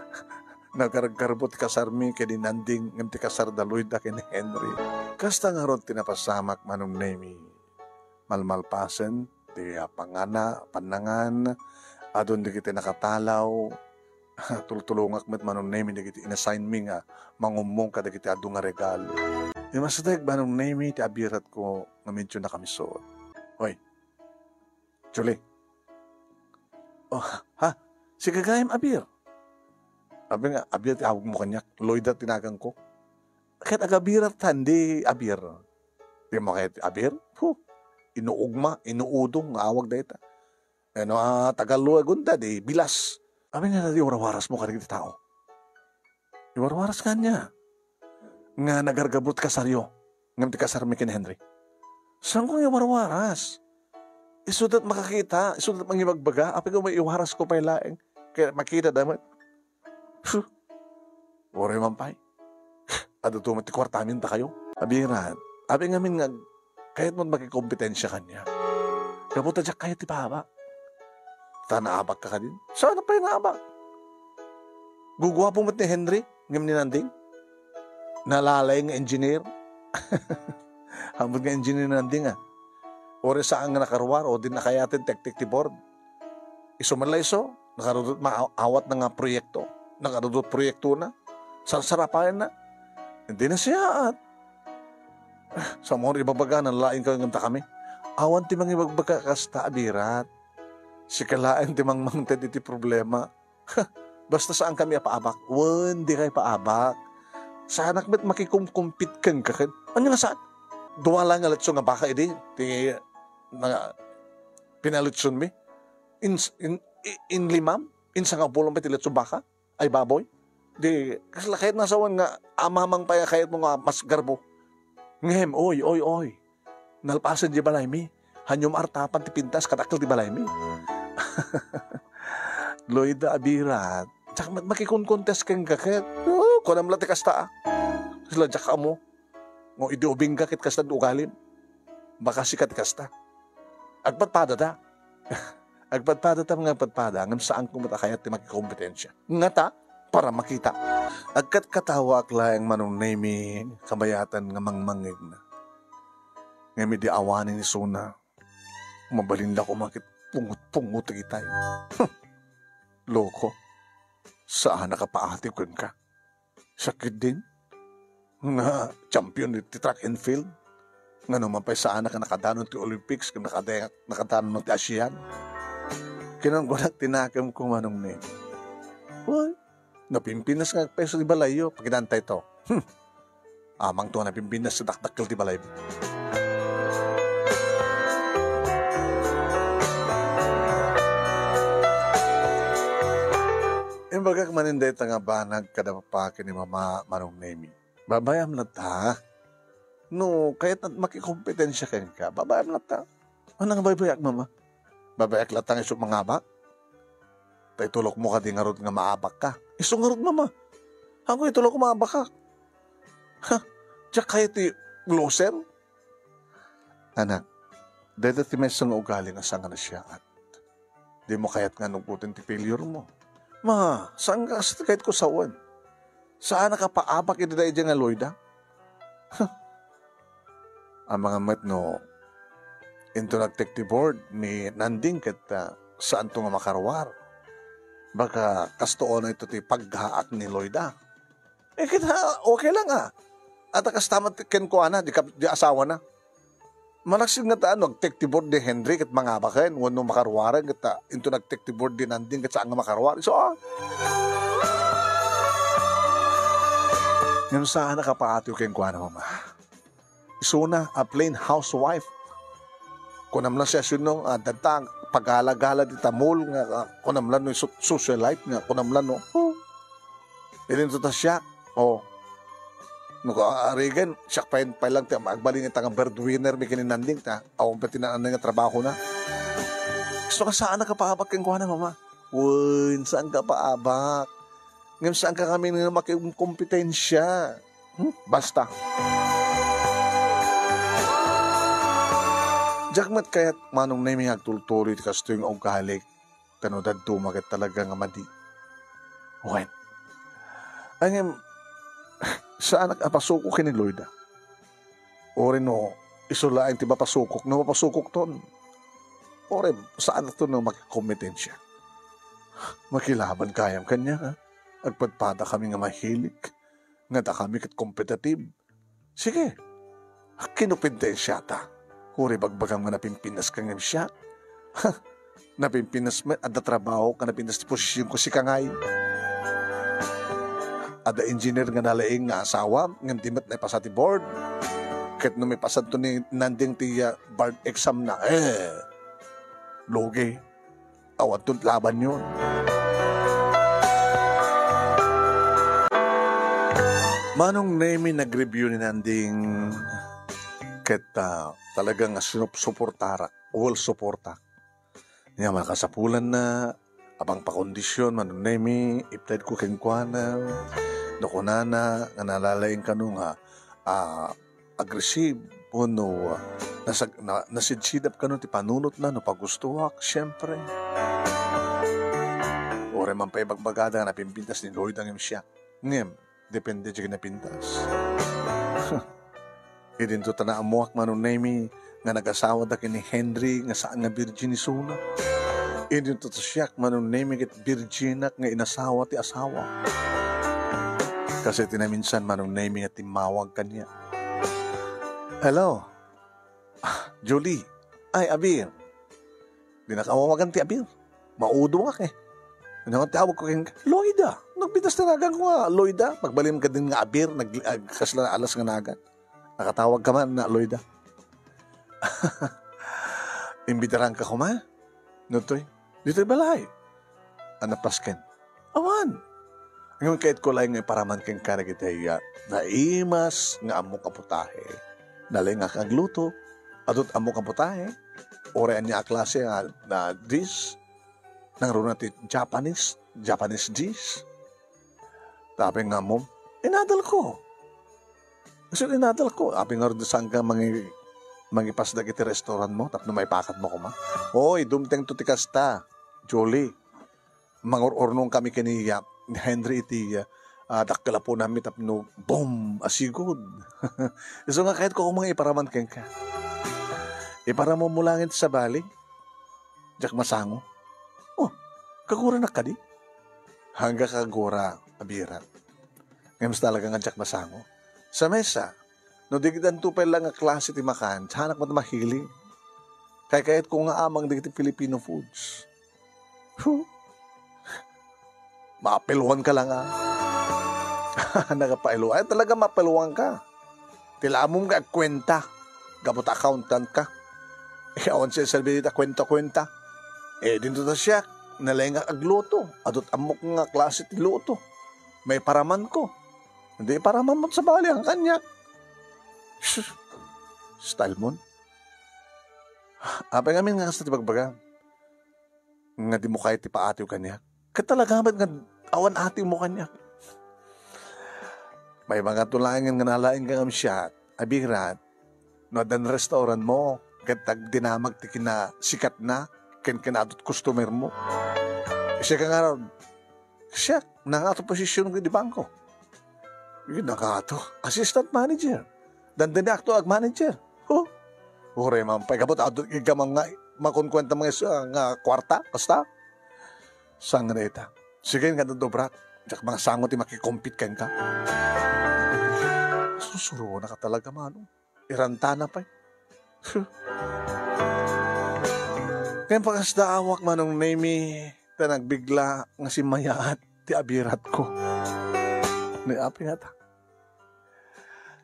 nagargarbo ti kasarmi ken ni Nanding ngem ti kasar da Loida ken ni Henry. Kasta ngarud ti napasamak Manong Nemi. Malmalpasen ti, ah, pangana, pannangan, adun dagiti nakatalaw, tultulongak met, Manong Nemi, dagiti inassign mi nga mangummong kadagiti adu nga regalo. Imasdek, Manong Nemi, ti abiratko nga medyo nakamisot. Hoy, Julie. Oh, ha? Si gagaem, abir. Abi nga, abir ti awagmo kaniak. Loida ti naganko. Ket agabirat ta, di abir. Di mo kayat abir? Huh. Inuugma, inuudong nga awag dayta. Ano, ah, Tagalog, agunda, di bilas. Abi nga, di warawarasmo kadagiti tao. Iwarwaras kaniak nga nagargabut kasaryo, ngem ti kasarmi ken Henry. Saanko nga iwarwaras? Isudat makakita, isudat mangibagbaga, apay nga maiwarasko pay laeng. Kaya makita da met. Huh. Uray man pay. Adu to met ti kuartamin dakayo. Abirat, abi ngamin nga ag-, kayat mo makikompetensya kaniak. Gapu ta diak kayat ti paabak. Ta naabak ka kadin? Saan pay naabak? Guguapo met ni Henry, ngem ni Nanding? Nalalay nga engineer. Ambot nga engineer ni Nanding, ah. Uray saan nga nakaruar, o di nakayaten tektek ti board. Isu man la isu, nakarudot ma-, awatna nga proyekto. Nakarudot proyektona. Sarsarapaenna. Di na siyaat. Sa mo ibabaga, nalaing kayo ngem ta kami. Awan ti mangibagbaga kasta, abirat. Sika laeng ti mangmangted iti problema. Basta saan kami a paabak. Wen, di kay paabak. Saanak met makikumkumpit kenka ken. Ania nga saan? Dua la nga letso nga baka idi ti na, pinaletsonmi. In, in, in limam, in sangapulo met ti letso baka. Ay, baboy. Di, kasla kayat nga sawen nga amamang pay a kayatmo nga mas garbo. Ngem, oy, oy, oy. Nalpasen di balaymi. Hanyo maartapan ti pintas kadakkel ti balaymi. Loida, abirat. Diak met makikunkontes kenka ket. Oo, kunam la ti kasta, ah. Kasla diak ammo. Ngo idi ubingka ket kasta ti ugalim. Baka sika ti kasta. Agpadpadata. Agpadpadata nga agpadpada, ngem saanko met a kayat ti makikompetensya. Ngata, para makita. Agkatkatawaak laeng Manong Nemi, kabayatan nga mangmangngegna. Ngem idi awanen isuna, mabalin la koma ket pungot-pungot dagitay. Loko, saanak a paatiw kenka. Sakit din nga champion iti track and field. Nga no man pay saanak a nakadanon ti Olympics, ken nakade-, nakadanon ti Asian. Kinanggunak ti nakemko, Manong Neng. Uy, napimpinas nga agpeso ti balayyo, pakidantay to. Hmm. Amang to a napimpinas sa dakdakkel ti balay. Imbagak manen dayta nga banag kada papaki ni Mama, Manong Nemi. Babayam latta. No, kayat na makikompetensya kenka, babayam latta. Ano nga baybayak, Mama? Babayak latta nga isu mangabak? Ta itulokmo kadi ngarud nga maabak ka. Isu ngarud, Mama. Ako itulok ko maabak ka. Ha? Diak kayat ti loser? Anak, dayta ti maysa nga ugali nga saan nga nasiaat. Dimo kayat nga nugboten ti failure mo. Ma, saan nga kasta kayat ko sawen? Saanak a paabak iti daydiay nga Loida? Huh. Amangan met no, into nagtek ti board ni Nanding ket, ah, saanto nga makaruar. Baka kastoon ito ti paggaak ni Loida. Eh, kita, okay lang, ah. At kasta met kenkuana, di ka, di asawa na. Manaksid nga ta, ano, agtek ti board ni Henry ket mangabaken, wenno makaruaren ket ta, into nagtek ti board ni Nanding ket saan nga makaruar. So, ah. Ngem saan a kapaatiw kenkuana, Mama. Isuna a plain housewife. Kunam lang siya sino, ah, danta, pagala-gala dita mall nga, ah, kunam lang no, so-, socialite nga, kunam lang no. Oh. Ilinto ta siya. Oh. No, ah, Regan, siya pa, pa lang ti agbalin ita nga breadwinner mi ken ni Nanding ta. Awan pa ti naan nga trabaho na. Gusto ka saan nakapaabak kenkuana, Mama? Wen, saan ka paabak? Ngem saan ka kami nga makikompetensya? Hmm? Basta. Diak met kayat Manong Nemi nga agtultuloy ti kastoy nga ugali. Kano dadduma ket talaga nga madi. Wen. Ngem, saanak a pasuko ken ni Loida. Uray no, Isu laeng ti mapasukok no mapasukokton. Uray, saanakto no makikompetensia. Makilaban gayam kaniak, ha? Agpadpada kami nga mahilig. Nga dakami ket kompetitive. Sige, kinompetensiyata. Uray bagbagam nga napimpinaska ngem siak. Napimpinas met, adda trabaho nga napintas ti posisionko, sika ngay. Adda engineer nga nalaing nga asawa, ngem di met naipasa ti board. Ket no maipasanto ni Nanding ti, ah, board exam na, eh, lugi. Awanton labanyon. Manong Nemi, nag-review ni Nanding ket, ah, talaga nga sinup-, suportarak, well, suporta. Nga makasapulanna, apang pakondisyon, Manong Nemi, ipted ko kenkuana, no kunana nga nalalaing kano nga, ah, aggressive, wenno, ah, nasag-, na-, nasidsidap kano ti panunotna no pagustuak, siempre. Uray man pay bagbagada nga napimpintas ni Lloyd ngem siak. Ngem, depende ti kinapintas. Idinto ta naammuak, Manong Nemi, nga nagasawa da ken ni Henry nga saan nga birgin isuna. Idinto ta siak, Manong Nemi, ket birginak nga inasawa ti asawa. Kasi ti naminsan, Manong Nemi, nga timmawag kaniak. "Hello? Ah, Julie. Ay, Abir." Dinak awawagan ti Abir. Maudongak, eh. Ania nga ti awagko kenka? Loida. Nagbitas ti naganko nga Loida. Pagbalin ka din nga Abir, nag-, ag-, kasla alas nga nagan. Nakatawag ka man na Loida. Imbitaranka koma? Nutoy? Ditoy balay. Ania pasken? Awan. Ngem kayatko laeng nga iparaman kenka dagiti, ah, naimas nga ammok a putahe. Nalaingak agluto. Adut ammok a putahe. Uray ania a klase nga, na dish. Nangruna ti Japanese, Japanese dish. Tapin nga ammom, inadalko. Kasi inadalko. Apin ngarud, saanka mangi-, mangipasda iti restaurantmo tapno maipakatmo koma? Oy, dumtengto ti kasta, Julie. Mangur-urnong kami ken ni Henry iti, ah, dakkel a punami tapno boom a sigud. Isu nga kayatko koma nga iparaman kenka. Iparamom laeng iti sabali. Diak masango. Oh, kaguranak kadi? Anggayo kagura, Abirat. Ngem talaga nga diak masango. Sa mesa, no digidanto pay la nga klase ti makan, saanak met mahiling. Kaykayatko nga amang dagiti Filipino foods. Huh? Mapeluanka la nga. Nagapailuan. Ay, talaga mapeluanka. Ti lamom nga agkuenta. Gapu ta accountant ka. Eh, awan siya serbi dita kuenta-kuenta. Eh, dinto ta siak. Nalaingak agluto. Adut ammok nga klase ti luto. Maiparamanko. Iti iparamanmo ti sabali, ang kaniak. Sus, style mon. Apay ngamin nga kasta ti bagbaga? Nga dimo kayat ti paatiw kaniak. Ket talaga met nga awan atiwmo kaniak. Maibaga to laengen nga nalaing ka ngem siak, Abirat, no addan restaurantmo, ket agdinamag ti kinasikatna, ken kinadut customermo. Siak ngarud, siak, nangato posisionko iti bangko. Nangato, assistant manager. Dandani akto ag manager. Huh? Uray man pay, gapu ta adu, igam nga makunkuenta mga is-, ah, nga kuarta, kasta? Saan nga dayta? Sige, nga dubrat. Diak masango ti makikompete kenka. Susurona ka talaga, Manong. Irantana pay. Huh. Ken pakasdaawak, Manong Nemi, ta nagbigla nga simmayaat ti abiratko. Ni apay ngata.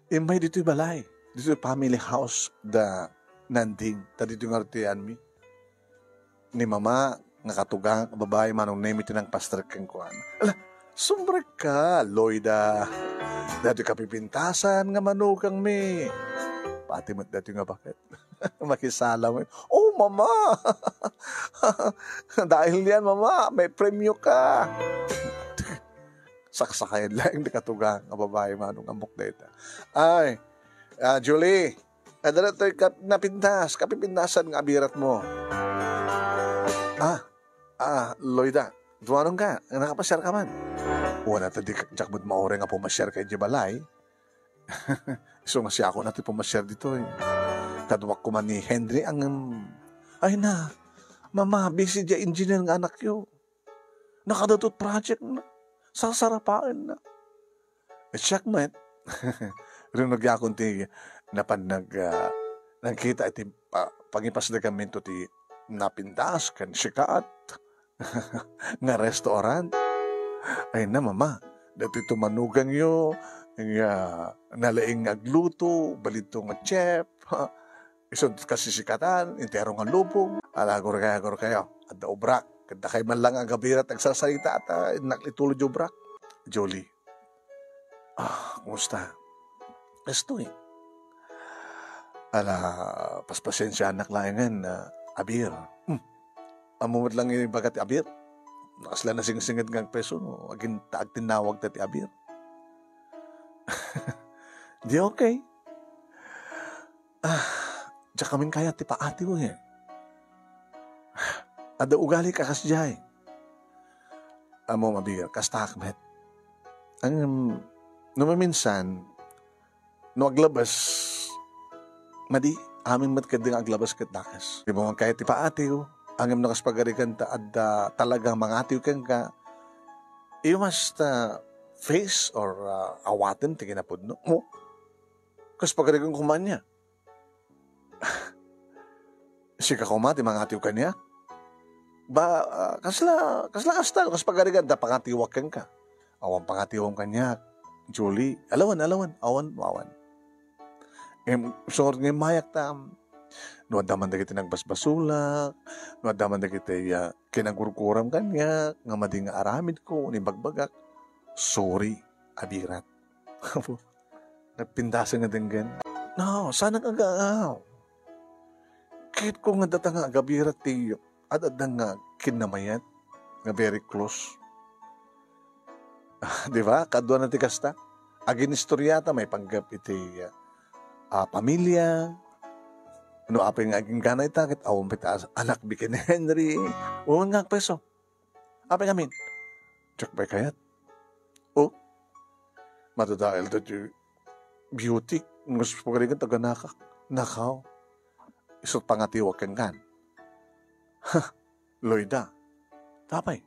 Immay ditoy balay, ditoy family house da Nanding, ta ditoy nga rutianmi. Ni Mama nga katugangak a babai, Manong Nemi, ti nangpastrek kenkuana. Ala, sumrekka, Loida. Datoy kapipintasan nga manugangmi. Pati met datoy nga baket. Makisala mo. Oh, Mama! Dahil yan, Mama, may premyo ka. Saksakayan lang di katugang nga babae, manong ambok dayta. Ay, ah, Julie, adda datoy kap-, napintas, kapipintasan nga abiratmo. Ah, ah, Loida, dumanon ka, nakapasiar ka man. Wala ta di, diak met mauri nga pumasiar kay di balay. Isu nga siak na ti pumasiar ditoy. Kaduak koma ni Henry ngem, ay na, Mama, busy diay engineer nga anakyo. Nakadato't project na. Sasarapaenna. Eh, siak met. Rinugakon ti napan nag, ah, nagkita iti pa-, pangipasdagaminto ti napintas ken sikat nga restaurant. Ay na, Mama, datoy tumanugangyo nga nalaing nga agluto, balidto nga chef. Isut' kasisikatan, entero nga lubong. Ala, agurkayo, agurkayo. Adda obrak. Ket dakay man lang agabirat agsarsarita ta innak itulod ti obrak. Julie. Ah, kumusta? Kastoy. Ala, paspasiensianak laengen, ah, Abir. Hmm. Ammo met lang ibaga ti Abir. Nakasla nasingsinged nga agpeso, no? Agin-, agtinnawag ta ti Abir. Di okay. Ah, diak ngamin kayat ti paatiw, eh. Adda ugali ka kasdiay. Ammom, Abir, kastaak met. Ngem, no maminsan, no aglabas, madi, amin met ketdi nga aglabas ket dakes. Dimo man kayat ti paatiw, ngem no kas pagarigan ta adda talaga mangatiw kenka, you must, uh, face or, uh, awaten ti kinapudno mo. Kas pagarigan koma ania. Sika koma ti mangatiw kaniak? Ba, ah, kasla, kasla kasta, kas pagarigan ta pangatiwak kenka. Awan pangatiwem kaniak, Julie. Alawan, alawan, awan, awan. Em, sure nga mayak ta, no adda man dagiti nagbasbasolak, no adda man dagiti, ah, kinagurguram kaniak, nga madi nga aramidko, ni bagbagak, sorry, Abirat. Nagpindasen nga denggen. No, saan nga agaaw? Kayatko nga data nga agabirat ti ad-adda nga kinnamayat nga very close. Di ba? Kaduana ti kasta. Agin-istoriata maipanggep iti, ah, pamilia. No apay nga aginggana ita, ket awan pay ta anak biken ni Henry. Wen nga agpeso. Apay ngamin? Diak pay kayat. Oh, madadael daytoy Beauty, ngus pagarigan taga nakak. Nakaw. Isut' pangatiwak kenkan. Ha, Loida. Tapay.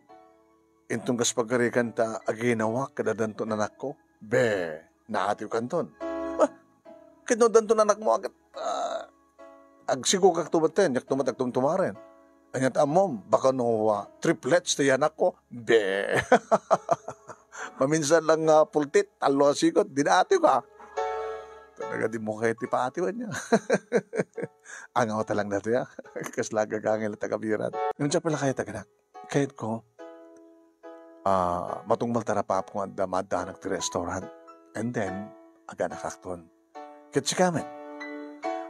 Inton kas pagarigan ta aginawak kada danton anakko. Be, naatiw kanton. Ah, ket no danton anakmo, agat, ah, agsigogak tumaten, yak tumat agtumtumaren. Anya ta ammom, baka no, ah, triplets ti anakko. Be. Maminsan lang nga pultit, tallo a sigot, di naatiw ka. Talaga di mo kaya ti paatiwan niya. Angaw ta lang dati, ah. Kasla gagangil at agabiran. Yung siya pala kaya taganak. Kayat ko, ah, matungmal tarapap kung adda maddanak ti restaurant. And then, aganak akton. Ket sika met?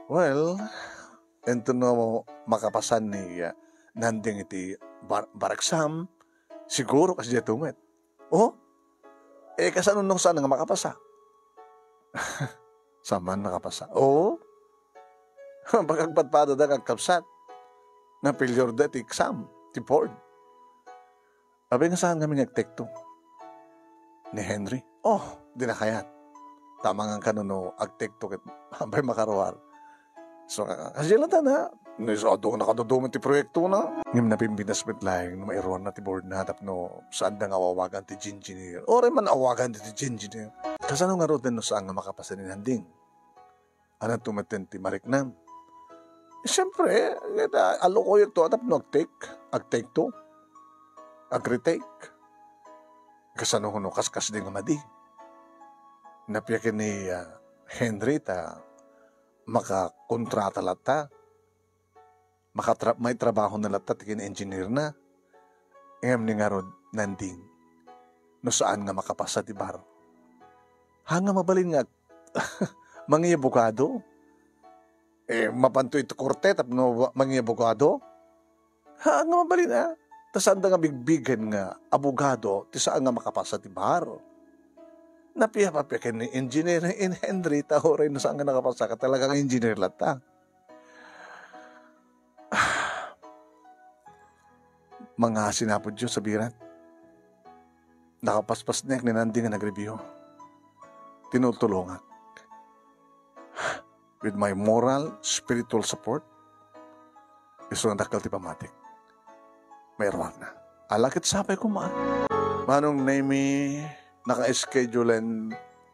Well, ento no makapasan ni, ah, Nanding iti bar-, bar exam, siguro kasdiay met. Oh? Eh, kasano no saan nga makapasa? Saan man makapasa? Oh? Pagkagpadpada da kagkapsat. Nga failure da ti exam, ti board. Abay nga saan kami nga agtekto ni Henry? Oh, di na kayat. Tama nga kano no agtekto ket abay makaruar. So, ka-, kasi lang tana. No, so, adu, nakadudumit ti proyekto na. Ngem napimpinas met laeng no mairuar na ti board na tapno saan da nga awawagan ti engineer. Oray man awagan ti engineer. Kasano nga ruten no saan nga makapasa ni Nanding? Ania tumetten ti mariknam? Siyempre, ket, ah, alukoyek to, tapno agtake, agtake to, agretake. Kasano no kaskasdi nga madi? Napia ken ni, ah, Henry ta makakontrata latta. Makatra-, maitrabaho na latta ti kin-engineer na. Ngem ni ngarud, Nanding, no saan nga makapasa ti bar. Ha nga mabalin nga ag-, mangiabogado? Eh, mapanto iti korte tapno wa-, mangiabogado? Ha nga mabalin, ah? Ta saan da nga bigbigen nga abogado ti saan nga makapasa ti bar. Napia-, papia ken ni engineer in Henry, ta uray no saan nga nakapasa, ket talagang engineer latta. Mangasi na, Apo Dios, sabiran. Nakapaspasnek ni Nandi nga nagreview. Tinutulongak. with my moral, spiritual support, isu nga dakkel ti pammatik. Mairuarna. Ala ket sapay koma. Manong Nemi, naka-schedulen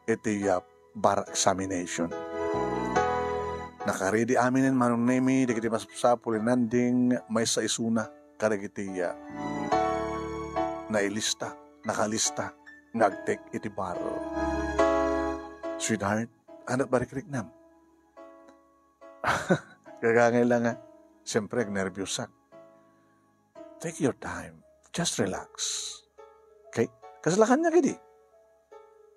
iti, ah, bar examination. Naka-ready aminen Manong Nemi, dagiti masapsapul ni Nanding, maysa isuna kadagiti, ah, nailista, nakalista nga agtek iti bar. Sweetheart, ania ti parikriknam? Gagangay la nga. Siyempre, agnerbiusak. Take your time. Just relax. Okay? Kasla kaniak idi.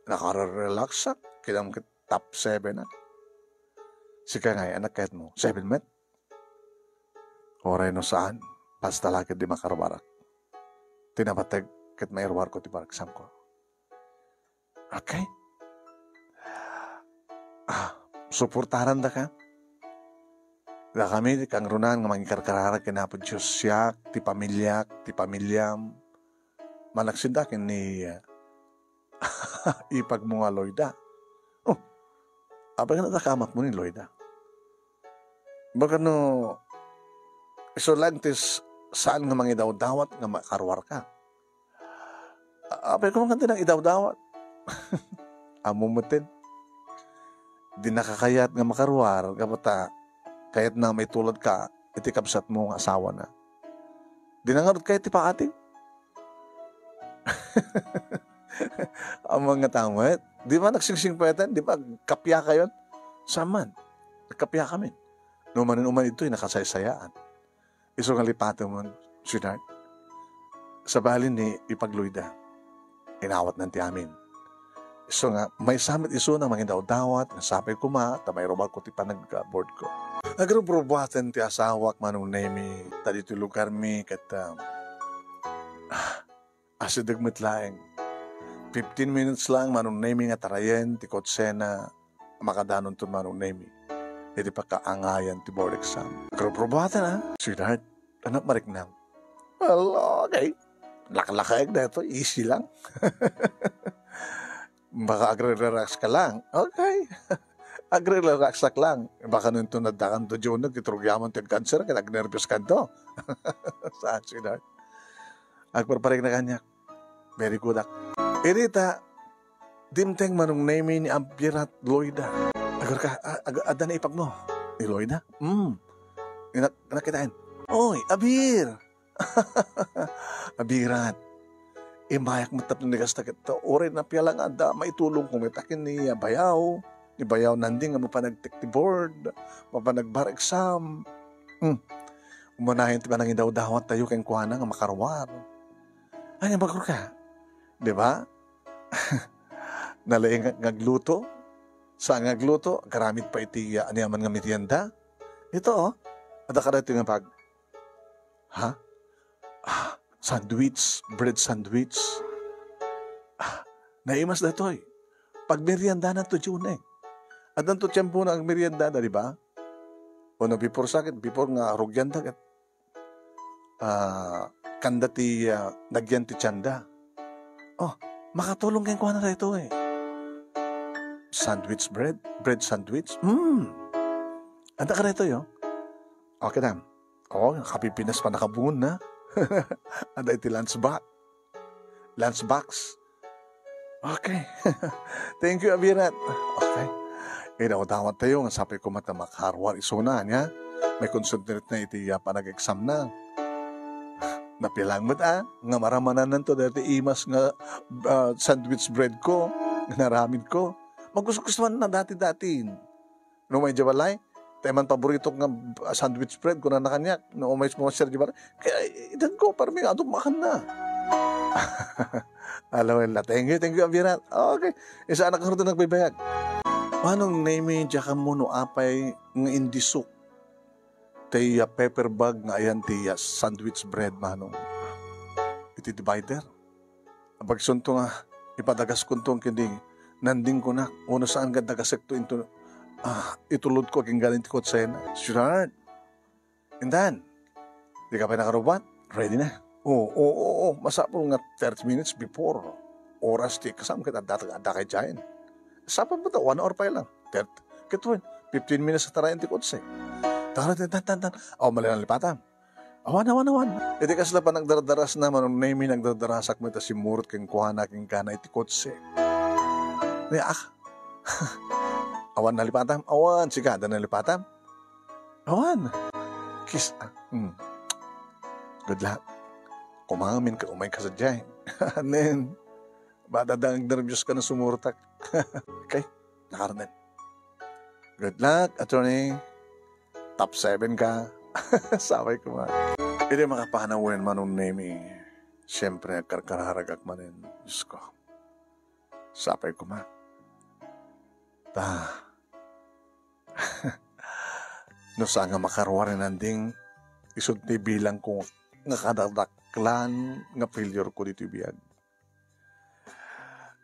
Nakare-relaxak. Kinam ket top seven ak. Sika ngay, ania kayatmo? Seven met? Uray no saan, basta la ket di makaruarak. Ti napateg ket mairuarko ti bar examko. Okay? Ah, suportarandaka. Dakami ti kangrunaan nga mangikarkararag ken Apo Dios, siak, ti pamiliak, ti pamiliam. Manaksidda ken ni, ah, ipagmo nga Loida. Oh, apay nga nadakamatmo ni Loida? Baka no, isu lang ti s-, saan nga mangidawdawat nga makaruarka. A-, apay ko man kanti nang idawdawat. Ammom metten. Dinaka kayat nga makaruar, gapu ta kayatna maitulodka iti kabsatmo nga asawana. Dina ngarud kayat ti paatim. Ammom nga ta met. Di ba nagsingsingpetan? Di ba agkapiakayon? Saan man? Agkapiakamin. No manen-o man ditoy, nakasaysayaan. Isu nga lipatemon, sweetheart. Sabali ni ipag-Loida, inawatnan ti amin. Isu nga, maysa met isuna nga mangidawdawat, nga sapay koma, ta mairuarko ti panag-board ko. Agrubrubuaten ti asawak, Manong Nemi, ta ditoy lugarmi, ket, ah, ah, asideg met laeng. Fifteen minutes lang, Manong Nemi, nga tarayen ti kotsena, makadanonton Manong Nemi iti pakaangayan ti board exam. Agrubrubuaten, ah. Sweetheart, ania ti mariknam? Well, okay. Laklakaek daytoy, easy lang. Baka agre-relax ka lang. Okay. Agre-relax ka lang. Baka no inton addakanto diay uneg, ket rugiamon ti agkanser, ket agnerbios kanto. Saan, sweetheart? Agparparikna kaniak. Very good, ak. Irita, dimteng Manong Nemi ni Abir ken Loida. Agurka, a-, ag-, adda naipagmo? Ni Loida? Hmm. Inak-, nakitaen. Oy, Abir! Abirat. Imbayak met tapno ni kasta ket, uray napiala nga adda maitulongko met ken ni, ah, Bayaw, ni Bayaw Nanding nga mapan agtek ti board, mapan agbar exam. Hmm. Umanayon ti panangidawdawattayo kenkuana nga makaruar. Ay, nga bagurka. Di ba? Nalaing nga agluto. Saan nga agluto? Agaramid pa iti, ah, aniaman nga merienda. Ito, oh. Adda kadaytoy nga bag. Ha? Ah, sandwich, bread sandwich. Ah, naimas daytoy. Pagmeriendananto diay uneg. Addanto tiempona agmeriendada, di ba? Wenno before sa ket, before nga rugianda ket, ah, kanda ti, ah, nagyan ti tienda. Oh, makatulong kenkuana daytoy. Sandwich bread, bread sandwich. Hmm. Adda kadaytoy, oh. Okay, dam. Oh, kapipinas pa nakabungon na. Adda iti lunch box. Lunch box. Okay. Thank you, Abirat. Okay. Idawdawattayo nga sapay koma ta makaruar isuna, ania? Maikonsentrate na iti, ah, panag-exam na. Napilang met, ah, nga maramanananto daytoy imas nga, ah, sandwich bread ko, nga naramid ko. Magustuhan na dati-dati. No umay diay balay, ta iman paboritok nga, ah, sandwich bread, kunana kaniak, no umay mo, sir, diay balay, kaya, idan ko, parang may adong makan na. Ala, well, thank you, thank you, Abirat. Okay, isa anak ko rin nagbibayag. Manong Nemi, diak ammo no apay nga indisok ti, ah, paper bag nga ayan ti, ah, sandwich bread, Manong. Iti divider. Abagsunto nga ipadagaskonto ken ni Nanding kunak, wenno saan nga dagasekto into, ah, itulodko agingganin ti kotsena. Sweetheart, indan, dika pay nakarubat? Ready na. Oo, oo, oo, oo. Masapul nga thirty minutes before oras ti exam ket adda, adda kay diayen. Sapay met, one hour pay lang. Thirty. Ket wen, fifteen minutes a tarayan ti kotse. Tan, tan, tan, tan, tan. Aw, mali nalipatam. Awan, awan, awan. Iti kasla panagdardarasna, Manong Nemy, nagdardarasak met a simmurot kenkuana, kenkuana iti kotse. Ni, ah. Awan nalipatam? Awan. Sika, adda nalipatam? Awan. Kiss, ah, hmm. Good luck. Kumamin ka, umay ka sadiay. Nen, bada dang nerbios ka na sumurtak. Okay? Nakarnen. Good luck, attorney. Top seven ka. Sapay koma. Idi makapanawen, Manong Nemy, siyempre, agkarkararagak manen. Diyos ko. Sapay koma. Ta. No saan nga makaruar ni Nanding, isu ti bilang ko nga kadakdaklan nga failure ko ditoy biag.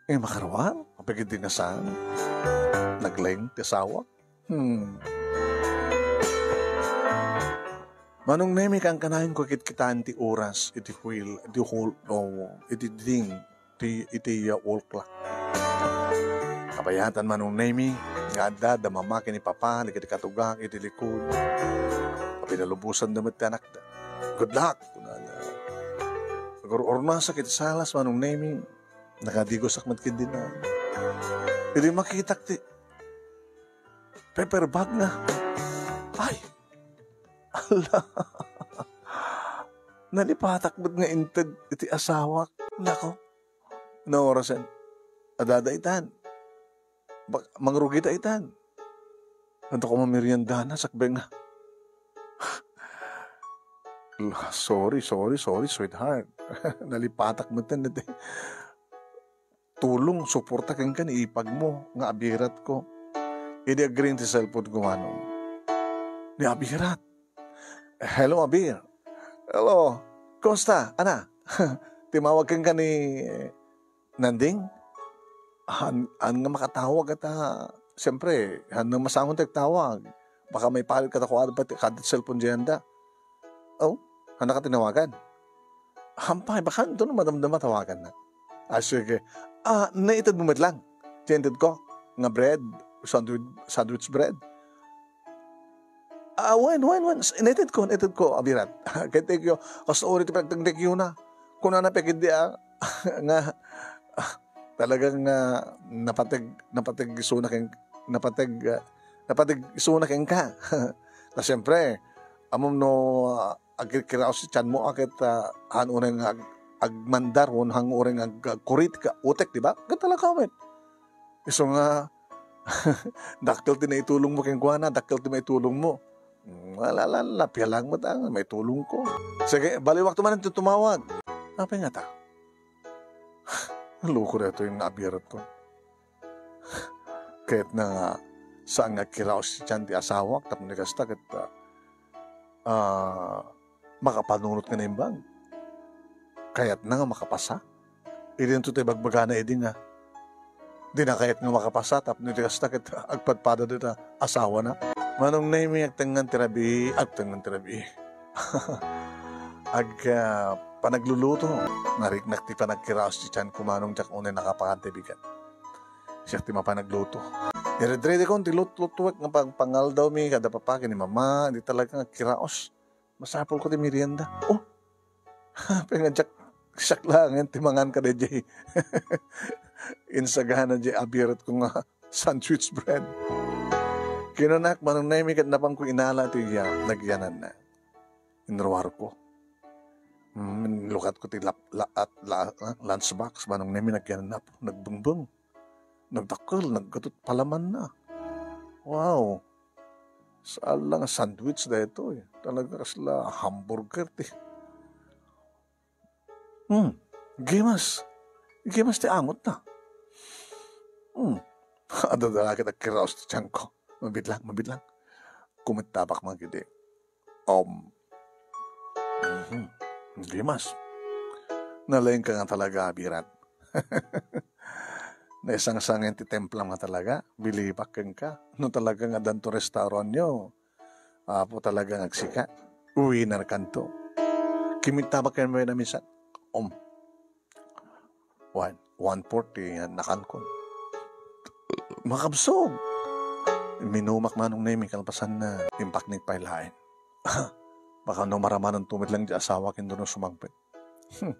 Eh, makaruar? Apay ketdi nga saan? Naglaing ti asawa? Hmm. Manong Nemy, kankanayon ko kitkitaen ti oras, iti wheel, iti hol-, o, iti ding, ti, iti, uh, wall clock. Kabayatan, Manong Nemy, nga adda da mama ken ni papa, dagiti katugak, iti likod. Pinalubosan da met ti anakda. Good luck, kunana. Agur-urnasak iti salas, Manong Nemy. Nakadigosak met ketdi na. Idi makitak ti paper bag nga. Ay! Ala! Nalipatak met nga inted iti asawak. Nako. No orasen. Adada itan. Bak-, mangrugita itan. Adda ko mameriendana, sakbay nga. Sorry, sorry, sorry, sweetheart. Nalipatak met iti tulong, suporta kenka ni ipagmo nga abiratko. Idi agring ti cellphone ko, Manong. Ni abirat. Hello, Abir. Hello. Kumusta? Ana? Timawag kenka ni Nanding? Han, han nga makatawag ata. Siyempre, han nga masangon ti agtawag. Baka maipalit kadakuada pay kada cellphone diay anda. Oh, han ka tinawagan? Hampay, baka adu no madamdama tawaganna. Ah, sige. Ah, naitedmo met lang. Ti intedko nga bread, sandwich, sandwich bread. Ah, wen, wen, wen. Naitedko, naitedko, abirat. Ket thank you. Kasta uri ti panagteng-thank you na. Kunana pay ketdi, ah, nga, ah, talagang, ah, napateg, napateg isuna ken, napateg, ah, napateg isuna kenka. Ta siyempre, ammom no, ah, agkikiraos ti tianmo a ket, ah, han unay nga ag-, agmandar wenno han unay nga ag-, agkurit ka utek, di ba? Ket talaga met. Isu nga, dakkel ti naitulongmo kenkuana, dakkel ti maitulongmo. Mm, ala, ala, ala, pia lang met, ah, maitulongko. Sige, baliwakto manen ti tumawag. Apay ngata? Loko daytoy nga abiratko. Kayatna nga saan nga agkiraos ti tian ti asawak tapno kasta ket, ah, ah, makapanunot nga naimbag. Kayatna nga makapasa. Idinto ti ibagbagana idi nga dina kayat nga makapasa tapno iti kasta ket agpadpada dita asawana. Manong Nemy, agtengngan ti rabii, agtengngan ti rabii. Ag, ah, panagluluto. Nariknak ti panagkiraos ti tianko, Manong, diak unay nakapakan ti bigat. Siak ti mapanagluto. Iredredikon ti lutlutuek nga pang-, pangaldawmi kada papa ken ni mama, di talaga nga agkiraos. Masapulko ti merienda. Oh! Apay nga diak, siak laengen ti mangan kadaydiay insagana diay abiratko nga sandwich bread. Kinunak, Manong Nemy, ket napanko inala ti ya-, nagyananna. Inruarko. Mm, inlukatko ti lap-, la-, at la-, ah, lunchbox, Manong Nemy, nagyananna. Nagbengbeng. Nagdakkel, naggatot palamanna. Wow! Saan la nga sandwich daytoy. Talaga kasla hamburger ti. Hmm. Gimas. Gimas ti angotna. Hmm. Adda la ket agkiraos ti tianko. Mabitlang, mabitlang. Kumittabak man ketdi. Um, mhm. Gimas. Nalaingka nga talaga, abirat. Naisangsangen ti templam nga talaga. Bilibak kenka. No talaga nga addanto restaurantyo, Apo, talaga nga agsika. Winner kanto. Kimittabak ken maminsan. Um. One, one-fourth ti nakankon. Makabsog. Imminumak, Manong Nemi, kalpasanna, impaknik pay laeng. Baka no maramananto met lang ti asawa ken no sumangpet. Hmm.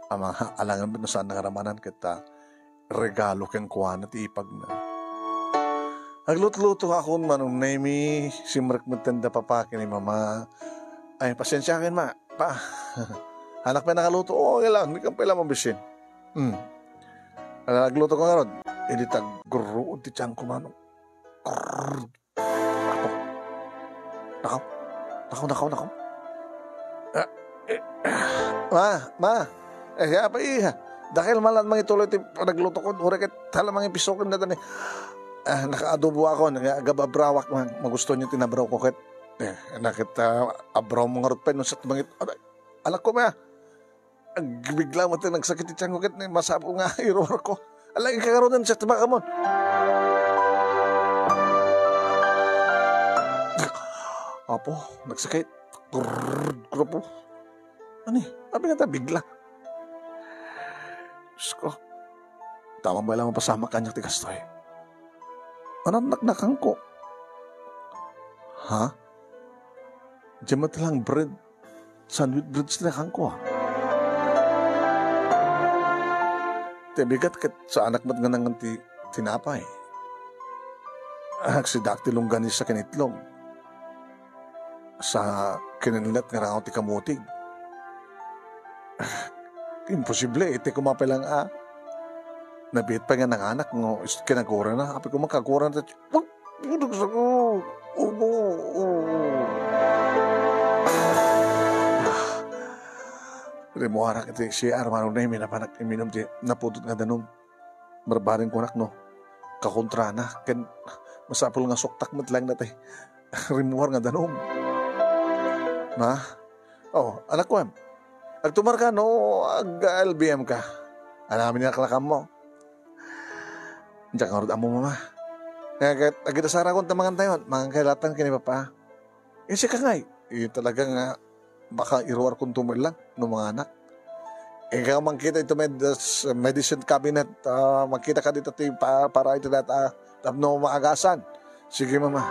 Ama, alangan met no saan nga ramanan ket, ah, regalo kenkuana ti ipagna. Aglutluto akon, Manong Nemi, simrek met da papa ken ni mama. Ay, pasensiakan, ma, pa. Anak pay nakaluto, okay lang, di ka pay lang mabisin. Hmm. Ala, agluto ka ngarud. Idi tagruod ti tiyanko, Manong. Grrr. Nako. Nako. Nako, nako, nako. Ah, eh, ma, ma. Eh, kaya pa iya. Dakkel man lang mangituloy ti panagluto ko. Uray ket hala mangipisoken data ni. Ah, nakaadobokon. Nga, agab-abrawak man. Magusto niyo ti nabraw ko ket. Eh, nakita abraw mo ngarud pay no sat mangit-, aray, alak ko, ma. Agbigla met ti nagsakit ti tiyanko ket ni masapul nga iruar ko. Ala, ikakarungan sa tabaka mo. Apo, nagsakit. Grrrr, grapo. Ani, abi nga ta bigla. Diyos ko. Tama ba lang mapasamak kaniak ti kastoy? Anong naknakan ko? Ha? Diyan mo talang bread? Sandwich bread ti nakanko, ah. Ti bigat ket saanak met nga nangan ti tinapay. Aksidak ti longganisa ken itlog. Sa kinanlinat nga rangaw ti kamutig. Imposible, iti kumapay lang, ah. Nabiit pay nga nanganak, no, is-, kinagurana. Apay ko man kagurana, ta-, Pag-, pagdagsa ko. Opo, oo. Rimmuarak iti C R, Manong Nemi, napanak iminum ti napudot nga danum. Barbareng kunak, no, kakontrana, ken masapul nga suktak met lang dati rimmuar nga danum. Ma? Oh, anak ko, em. Agtumar ka, no, ag-L B M ka. Anamin nga kalakam mo. Diak ngarud ammo, Mama. Nga ket, agidasar akon ta mangan tayon, mangan kayo latta ken ni Papa. Eh, sika ngay? Eh, talaga nga, baka iruar kon tumullang, no manganak. Ikaw mangkita ito med-, s-, medicine cabinet, ah, mangkita ka dito ti pa-, para ito data, ah, tapno maagasan. Sige, Mama.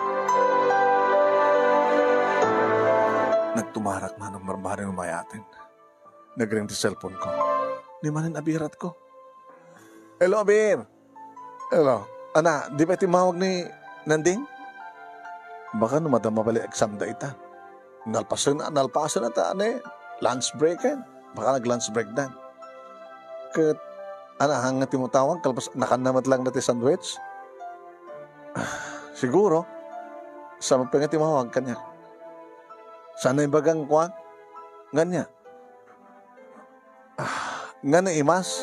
Nagtumarak man ang barbareng umayaten. Nagring ti cellphone ko. Ni manen abirat ko. Hello, Abir! Hello. Ana, di ba timmawag ni Nanding? Baka no madama bali exam da ita. Nalpasen, nalpasen ata, ane, lunch break, eh. Baka nag-lunch break dan. Ket, ana, hanga ti matawag, kalpas, nakanna met lang dati sandwich. Siguro, sa mapinga timawag kanya. Sana ibagang kuan, nganya. Ah, nga naimas?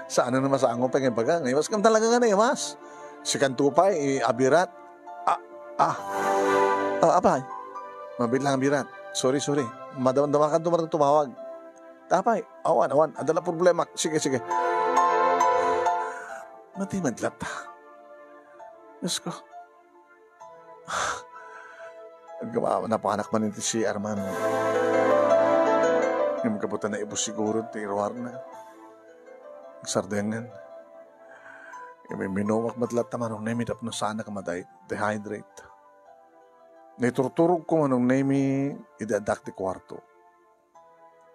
Saan na masango pa nga ibaga? Naimas kam talaga nga naimas. Si Kantupay, i-, abirat. Ah, ah. Ah, apay. Mabit lang abirat. Sorry, sorry. Madam-, damakan tumarang tumawag. Tapay, awan, awan. Adala problema. Sige, sige. Mati madlat. Diyos ko. Agama, napanak man iti C R man. Ngem kabutan na ibo siguro ti iruarna. Agsardengen. Imiminumak met latta Manong Nemi tapno saanak a madai-, dehydrate. Naiturturog ko Manong Nemi idi addak ti kuarto.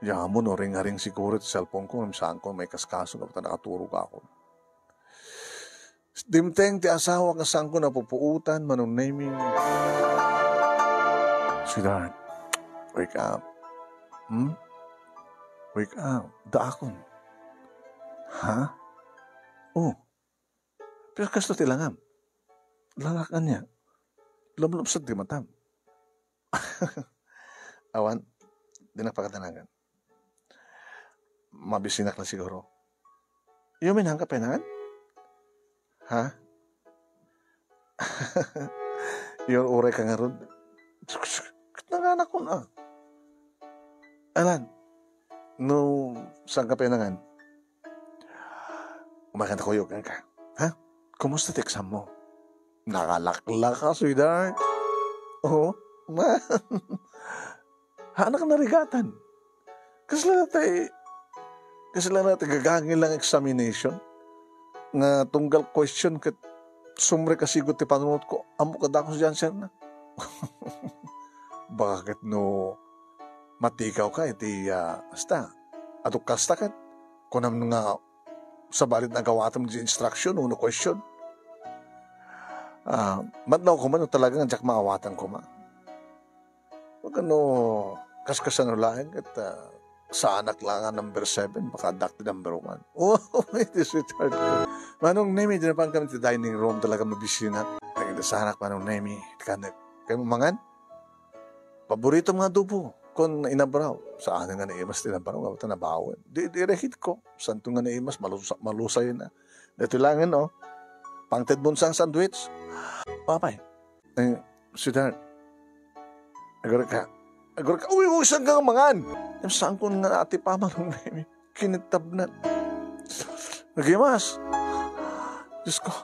Yamo no ring-aring siguro ti cellphone ko ngem saanko maikaskaso gapu ta nakaturog ako. Dimteng ti asawa nga saanko napupuotan, Manong Nemi. Sweetheart, wake up. Hmm? Wake up. Daakon. Ha? Oh. Pero kasto ti langam. Lalak ania. Lumlupsod ti matam. Awan, dinak pakadanagan. Mabisinak la siguro. Yumin hangka penangan? Ha? Yun, uray ka ngarud. Ket nanganakon, ah. Alan, no, saan ka penangan? Umakan ta kuyog, ka. Ha? Kumusta ti exam mo? Nakalaklaka, sweetheart. Oo, man. Haanak narigatan. Kasla natay, kasla natay gagangil lang examination. Nga tunggal question ket Sumrekasigo ti panunotko. Ammok a dakes ti answerna. Baka ket no matikawka iti, ah, basta, adu kasta ket kunam nga sabali nga agawatem ti instruction wenno question. Ah, matnaw koma no talaga nga diak maawatan koma. Wenno kaskasano laeng ket, ah, saanak la nga number seven, baka addak ti number one. Oh, iti sweetheart ko. Manong Nemi, di napankami ti dining room, talaga mabisinak. Nagidasarek, Manong Nemi, kanek. Kaymo mangan? Paboritom nga adobo, kun inabraw. Saan nga naimas ti inabraw, nga ta nabawen. Di, di rekit ko. Santo nga naimas, malusa-, malusay na. Dito langin, oh. Pangted mo sa sandwich. Papay. Eh, sweetheart. Agurka. Agurka. Uy, uy, saan ka mangan? Em, saan ko nga ati pa, Manong Nemi? Kinittabnan. Nagimas. Diyos ko.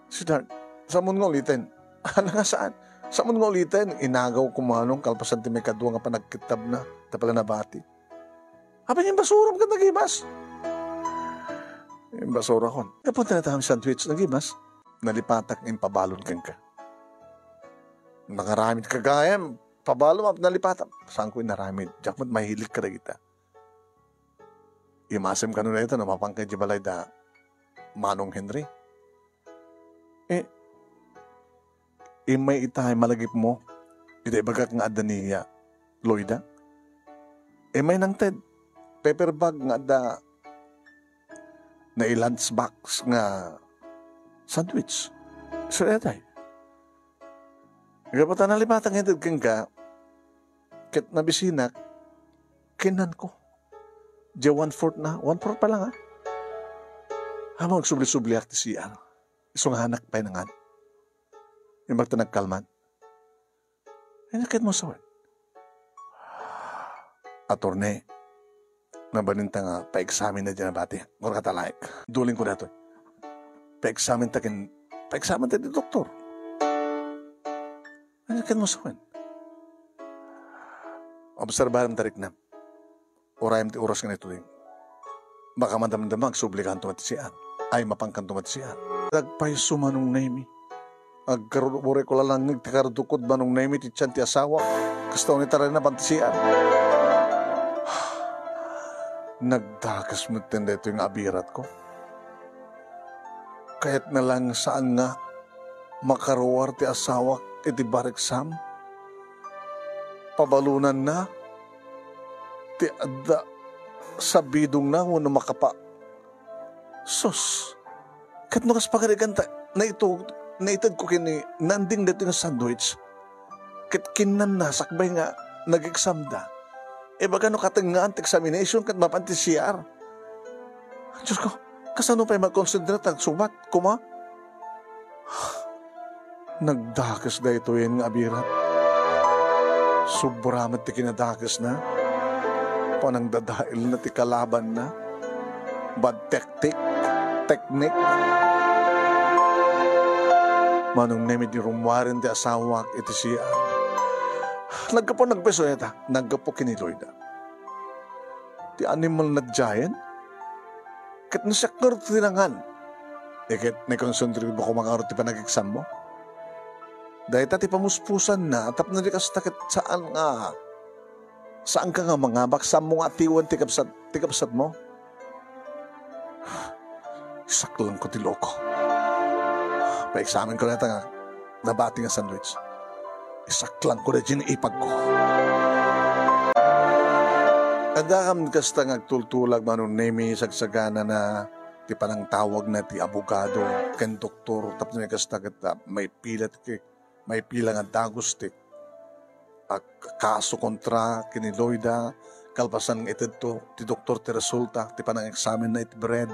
Sweetheart, samon nga uliten. Ala nga saan? Samon nga uliten. Inagaw ko manong kalpasan ti may kadua nga panagkittabna. Ta pala nabati. Apay nga imbasuram ket nagimas? Imbasurakon. Gapu ta natami sandwich, nagimas. Nalipatak nga impabalon kenka. Nangaramid ka gayam, pabalon, nalipatak. Saan ko inaramid? Diak met mahilig kadagita. Imasem kano dayta no mapanka idiay balay da Manong Henry. Eh, immay ita, immay malagipmo iti ibagak nga adda ni, ah, Loida. Immay nangted paper bag nga adda nai-lunch box nga sandwich. Sir Etay. Gapu ta nalipatak nga inted kenka, ket nabisinak, kinnanko. Diay one-fourth na, one-fourth pa lang, ah. Ammom, agsubli-subliak ti C R. Isu nga anak pay nangan. Imbag ta nagkalman. Ay, nakit mo sa wen. Attorney, nabalin ta nga pa-examine na diay nabati. Ngura ka talaek. Duling ko datoy. Pa-examine ta ken, pa-examine ta ti doktor. Ay, nakit mo sa wen. Obserbaram ta riknam. Urayem ti oras nga nituding. Baka madamdama, agsubli kanto met ti C R. Ay, mapan kanto met ti C R. Nagpayso Manong Nemi. Agkarud-, uray ko lalangngeg ti karudukod Manong Nemi ti tian ti asawa. Kasta unay ta rayna pan ti C R. Nagdakes met ten daytoy nga abiratko. Kayatna lang saan nga makaruar ti asawak iti bar exam. Pabalonanna ti adda sa bidongna wenno makapa-, sus, ket no kas pagarigan ta, naitu-, naitedko ken ni Nanding daytoy nga sandwich, ket kinnanna sakbay nga nag-examda. Ibaga no katengngaan ti examination ket mapan ti C R. Diyos ko, kasano pay magkonsentrate ang subat, kuma? Nagdakes daytoyen nga abirat. Sobra met ti kinadakesna. Panangdadaelna ti kalabanna. Bad tactic, teknik. Manong Nemi, di rummuaren ti asawak iti C R. Naggapu, nagpayso ita. Naggapu ken ni Loida. Ti animal na giant? Ket no siak ngarud ti nangan, iket naikonsentrate mo koma ngarud ti panag-exam mo? Dayta ti pamuspusanna tapno di kasta ket saan nga, saan ka nga mangabak, saan mo nga atiwen ti kabsat, ti kabsat mo? Isaklangko ti loko. Pa-examine ko dayta nga nabati nga sandwich. Isaklangko daytoy nga ipagko. Addakam kasta nga agtultulag, Manong Nemi, sagsaganana ti panangtawagna ti abogado ken doktor tapno kasta ket, ah, maipila ti, maipila nga dagus ti a kaso kontra ken ni Loida, kalpasan nga itedto ti doktor ti resulta ti panang-examinna iti bread.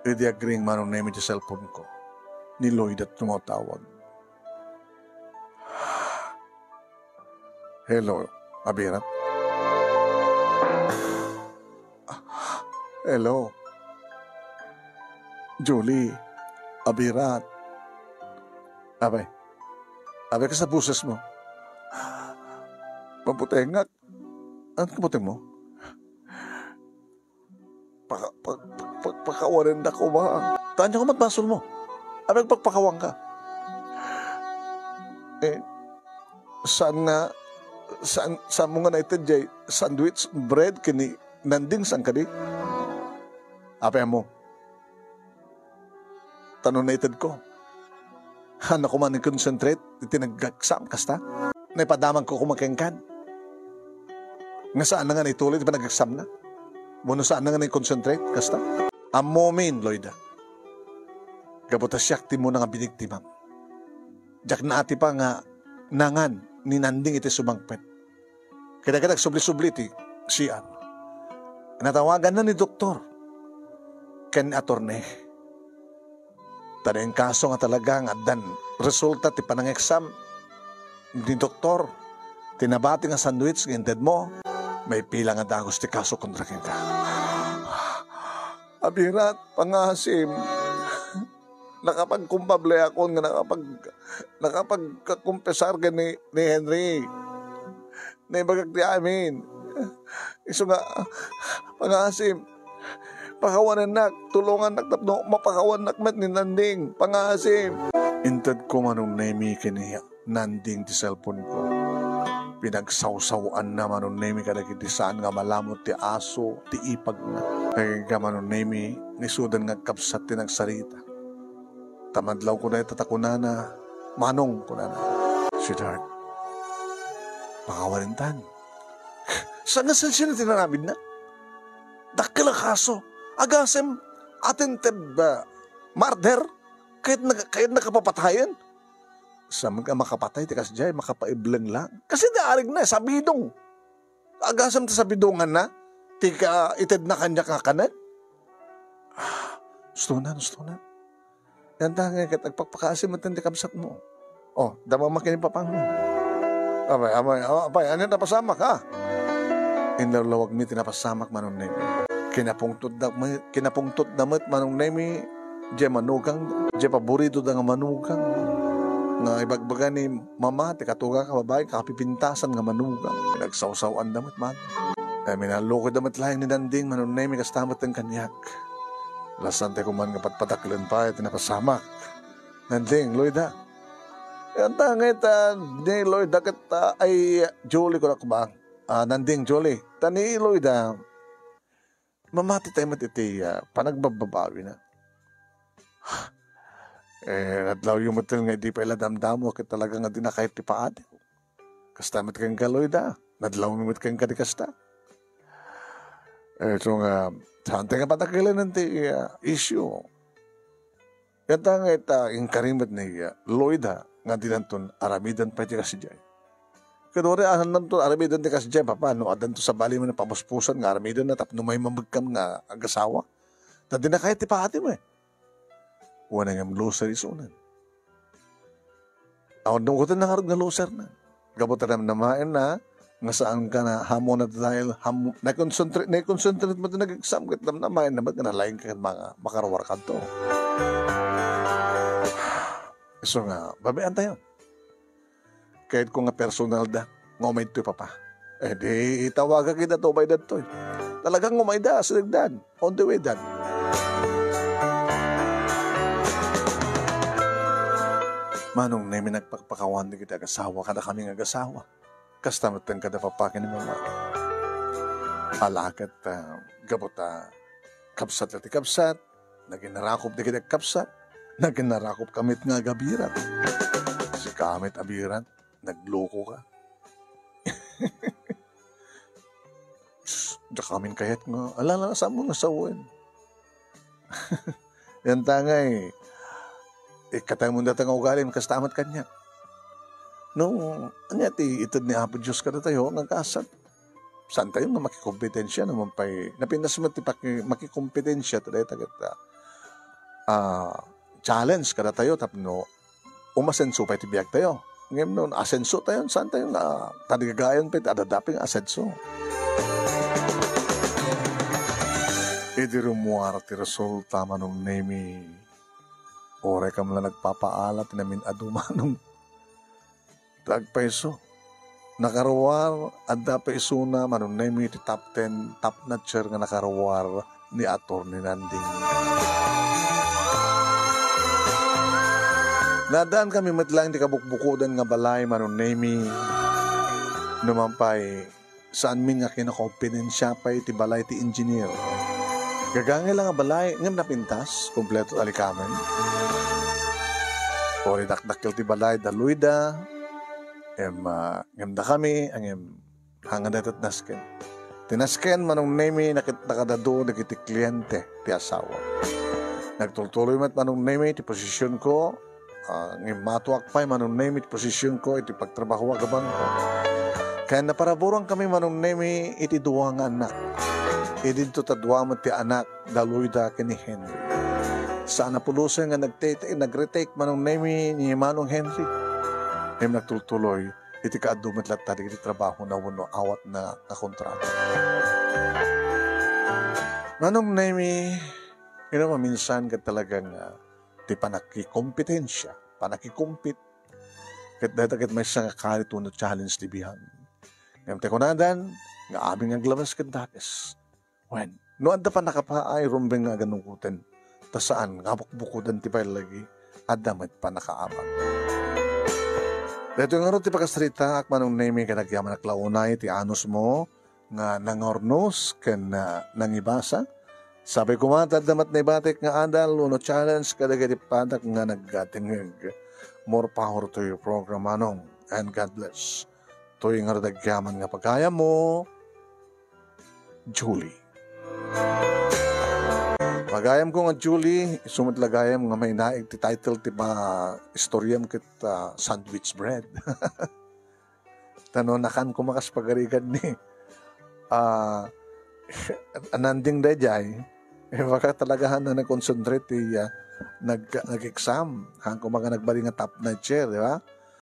Idi agring Manong Nemi ti cellphone ko, ni Loida ti tumatawag. Hello, Abirat? Hello. Julie, Abirat. Abay. Abay, kasta boses mo. Maputengak. Ano ka puting mo? Paka-, pa-, pa-, pa-, pakawanen na ko ba? Tanya ko mat basol mo. Apay agpakpakawanka? Eh, saan nga, saan, saanmo nga naited jay sandwich bread ken ni Nanding, saan kadi? Apay ammo? Ta no naitedko, haanna koma ni concentrate iti nag-exam, kasta? Naipadamagko koma kenkan. Nga saanna nga naituloy ti panag-examna? Wenno saanna nga nai-concentrate, kasta? Ammomin, Loida. Gapu ta siak ti immuna nga biniktimam. Diak naatipa nga nangan ni Nanding iti sumangpet. Kadagiti agsubli-subli ti C R. Natawaganna ni doktor ken ni attorney. Ta no inkaso nga talaga nga addan resulta ti panang-exam ni doktor, ti nabati nga sandwich nga intedmo, maipila nga dagus ti kaso kontra kenka. Abirat, pangaasim. Nakapagkumpableakon nga nakapag-, nakapagkakumpesar ken ni, ni Henry. Naibagak ti amin. Isu nga, pangaasim, pakawanennak, tulongannak tapno mapakawannak met ni Nanding, pangaasim. Intedko, Manong Nemi, ken ni Nanding ti cellphone ko. Pinagsawsaw-anna, Manong Nemi, kadagiti saan nga malamut ti aso ti ipagna. Kay kenka, Manong Nemi, nga isudan nga agkabsat ti nagsarita. Ta madlawko dayta ta kunana, "Manong," kunana. "Sweetheart, pakawanen tan." Saan nga sensya ti inaramidna? Dakkel a kaso. Agasem, attempted, ah, murder? Kayatna, kayatna kapapatayen? Saan nga makapatay ti kasdiay, makapaibleng lang. Kasi naarigna, sabidong. Agasem ti sabidonganna, ti ka-, itedna kaniak nga kanen. Ah, ustonan, ustonan. Yan ta nga ket agpakpakaasim met ti kabsatmo. Oh, damamaki ni papangmo. Apay, apay, oh, apay, ania napasamak, ha? Inlawlawagmi ti napasamak, Manong Nemi. Kinapungtotda met, kinapungtotda met, Manong Nemi, diay manugang, diay paboritoda nga manugang. Nga ibagbaga ni mama, ti katugak a babai, kapipintasan nga manugang. Nagsawsaw-anda met, Manong. Ay, minalukidda met laeng ni Nanding, Manong Nemi, kasta met kaniak. Lasantay koma nga patpataklen pay ti napasamak. Nanding, Loida. Anta nga ita ni Loida ket, ah, ay, Julie, kunak ba? Ah, Nanding, Julie. Ta ni Loida, mamati tayo met iti, ah, panagbababawina. Eh, nadlawyo met nga idi pay la damdamo ket talaga nga dinakayat ti paadi. Kasta met kenka, Loida. Nadlawmi met kenka di kasta. Eh, so nga, saan tayo nga patakelen ti, ah, issue? Kanta nga ita, inkari met ni, ah, Loida nga dinanton aramiden pay ti kasdiay. Kunwari, asandanton aramiden ti kasdiay, papa, no addanto sabali man a pamuspusan nga aramiden na tapno maimamegkam nga agasawa. Ta dinakayat ti paadi met. Wen ngem loser isunan. Awan no kutan na ngarud nga loser na. Gapu ta namnamaen na, nga saan ka na, hamo na dahil, hamo, nai-concentrate, nai-concentrate mo ti nag-exam, ket namnamaen na met nga nalaing ka ken mga makaruar kanto. So nga, babaen tayo. Kayatko nga personal da, nga umaytoy, papa. Eh, di itawagak ida ta umayda ditoy. Talagang umayda, sinegdan. On the way dan. Manong Nemi, nagpakpakawan dagiti agasawa, kadakami nga agasawa. Kasta met ken kada papa ken ni mama. Ala ket, ah, gapu ta kabsat la ti kabsat, naginarakop dagiti agkabsat, naginarakop ka met nga agabirat. Sika met abirat, nagluko ka. Sus, diak amin kayat nga, ala, ala, saan mo nga sawen? Yan ta nga, eh. Ikataymon data nga ugalim, kasta met kaniak. No, ania ti ited ni Apo Dios kadatayo nga gasat? Saan tayo nga makikompetensya no man pay, napinas met ti paki-, makikompetensya ta dayta ket, ah, ah, challenge kadatayo tapno umasenso pay ti biag tayo. Ngem no asenso tayo, saan tayo nga tadigagayon pay ti adadapi nga asenso? Idi rummuar ti resulta, Manong Nemi, uray kam la nagpapaala ti namin-adu, Manong. Ta agpayso, nakaruar, adda pay isuna, Manong Nemi, ti top ten, top notcher nga nakaruar ni Attorney Nanding. Naadaan kami met laeng ti kabukbukodan nga balay, Manong Nemy. Numan pay, saan min nga kinakompetensia pay ti balay ti engineer. Gagangay la nga balay, ngem napintas, kompleto ti alikamen. Puro dakdakkel ti balay, daluyda. Em, ah, ngem dakami, ngem, haan nga dayta ti nasken. Ti nasken, Manong Nemy, nakit-, nakadadu dagiti kliente ti asawa. Nagtultuloy met, Manong Nemy, ti posisionko, ah, ngem matuak pay, Manong Nemy, ti posisionko iti pagtrabahoak a bangko. Ken naparaburongkami, Manong Nemy, iti dua nga annak. Idinto ta dua met ti annak, daluyda ken ni Henry. Saan a pulosen nga nagtete-, nag-retake, Manong Nemy, ni Manong Henry. Ngem nagtultuloy iti kaadu met latta dagiti trabahona wenno awatna nga kontrata. Manong Nemy, you know, maminsan ket talagang, ah, ti panakikompetensya, panakikompet, ket dayta ket maysa nga karit wenno challenge ti biag. Ngem ti kunadan nga amin nga aglabas ket dakes. Wen, no adda pannakapaay, rumbeng nga aganugoten, ta saan nga bukbukodan ti balay, adda met pannakaabat. Daytoy ngarud ti pakasaritaak, Manong Nemy, ket agyamanak la unay ti anusmo nga nangurnos ken, ah, nangibasa. Sapay koma ta adda met naibatik nga adal wenno challenge kadagiti padak nga nagdengngeg. More power to your program, Manong, and God bless. Toy ngarud agyaman nga pagayammo, Julie. Pagayamko nga Julie, isu met la gayam nga mainaig ti title ti ma-, istoriam ket, ah, sandwich bread. Ta no nakan koma kas pagarigan ni, ah, Nanding daydiay, eh, baka talaga haan nga nag-concentrate ti, ah, nag-, nag-exam. Haan koma nga nagbali nga top notcher, di ba?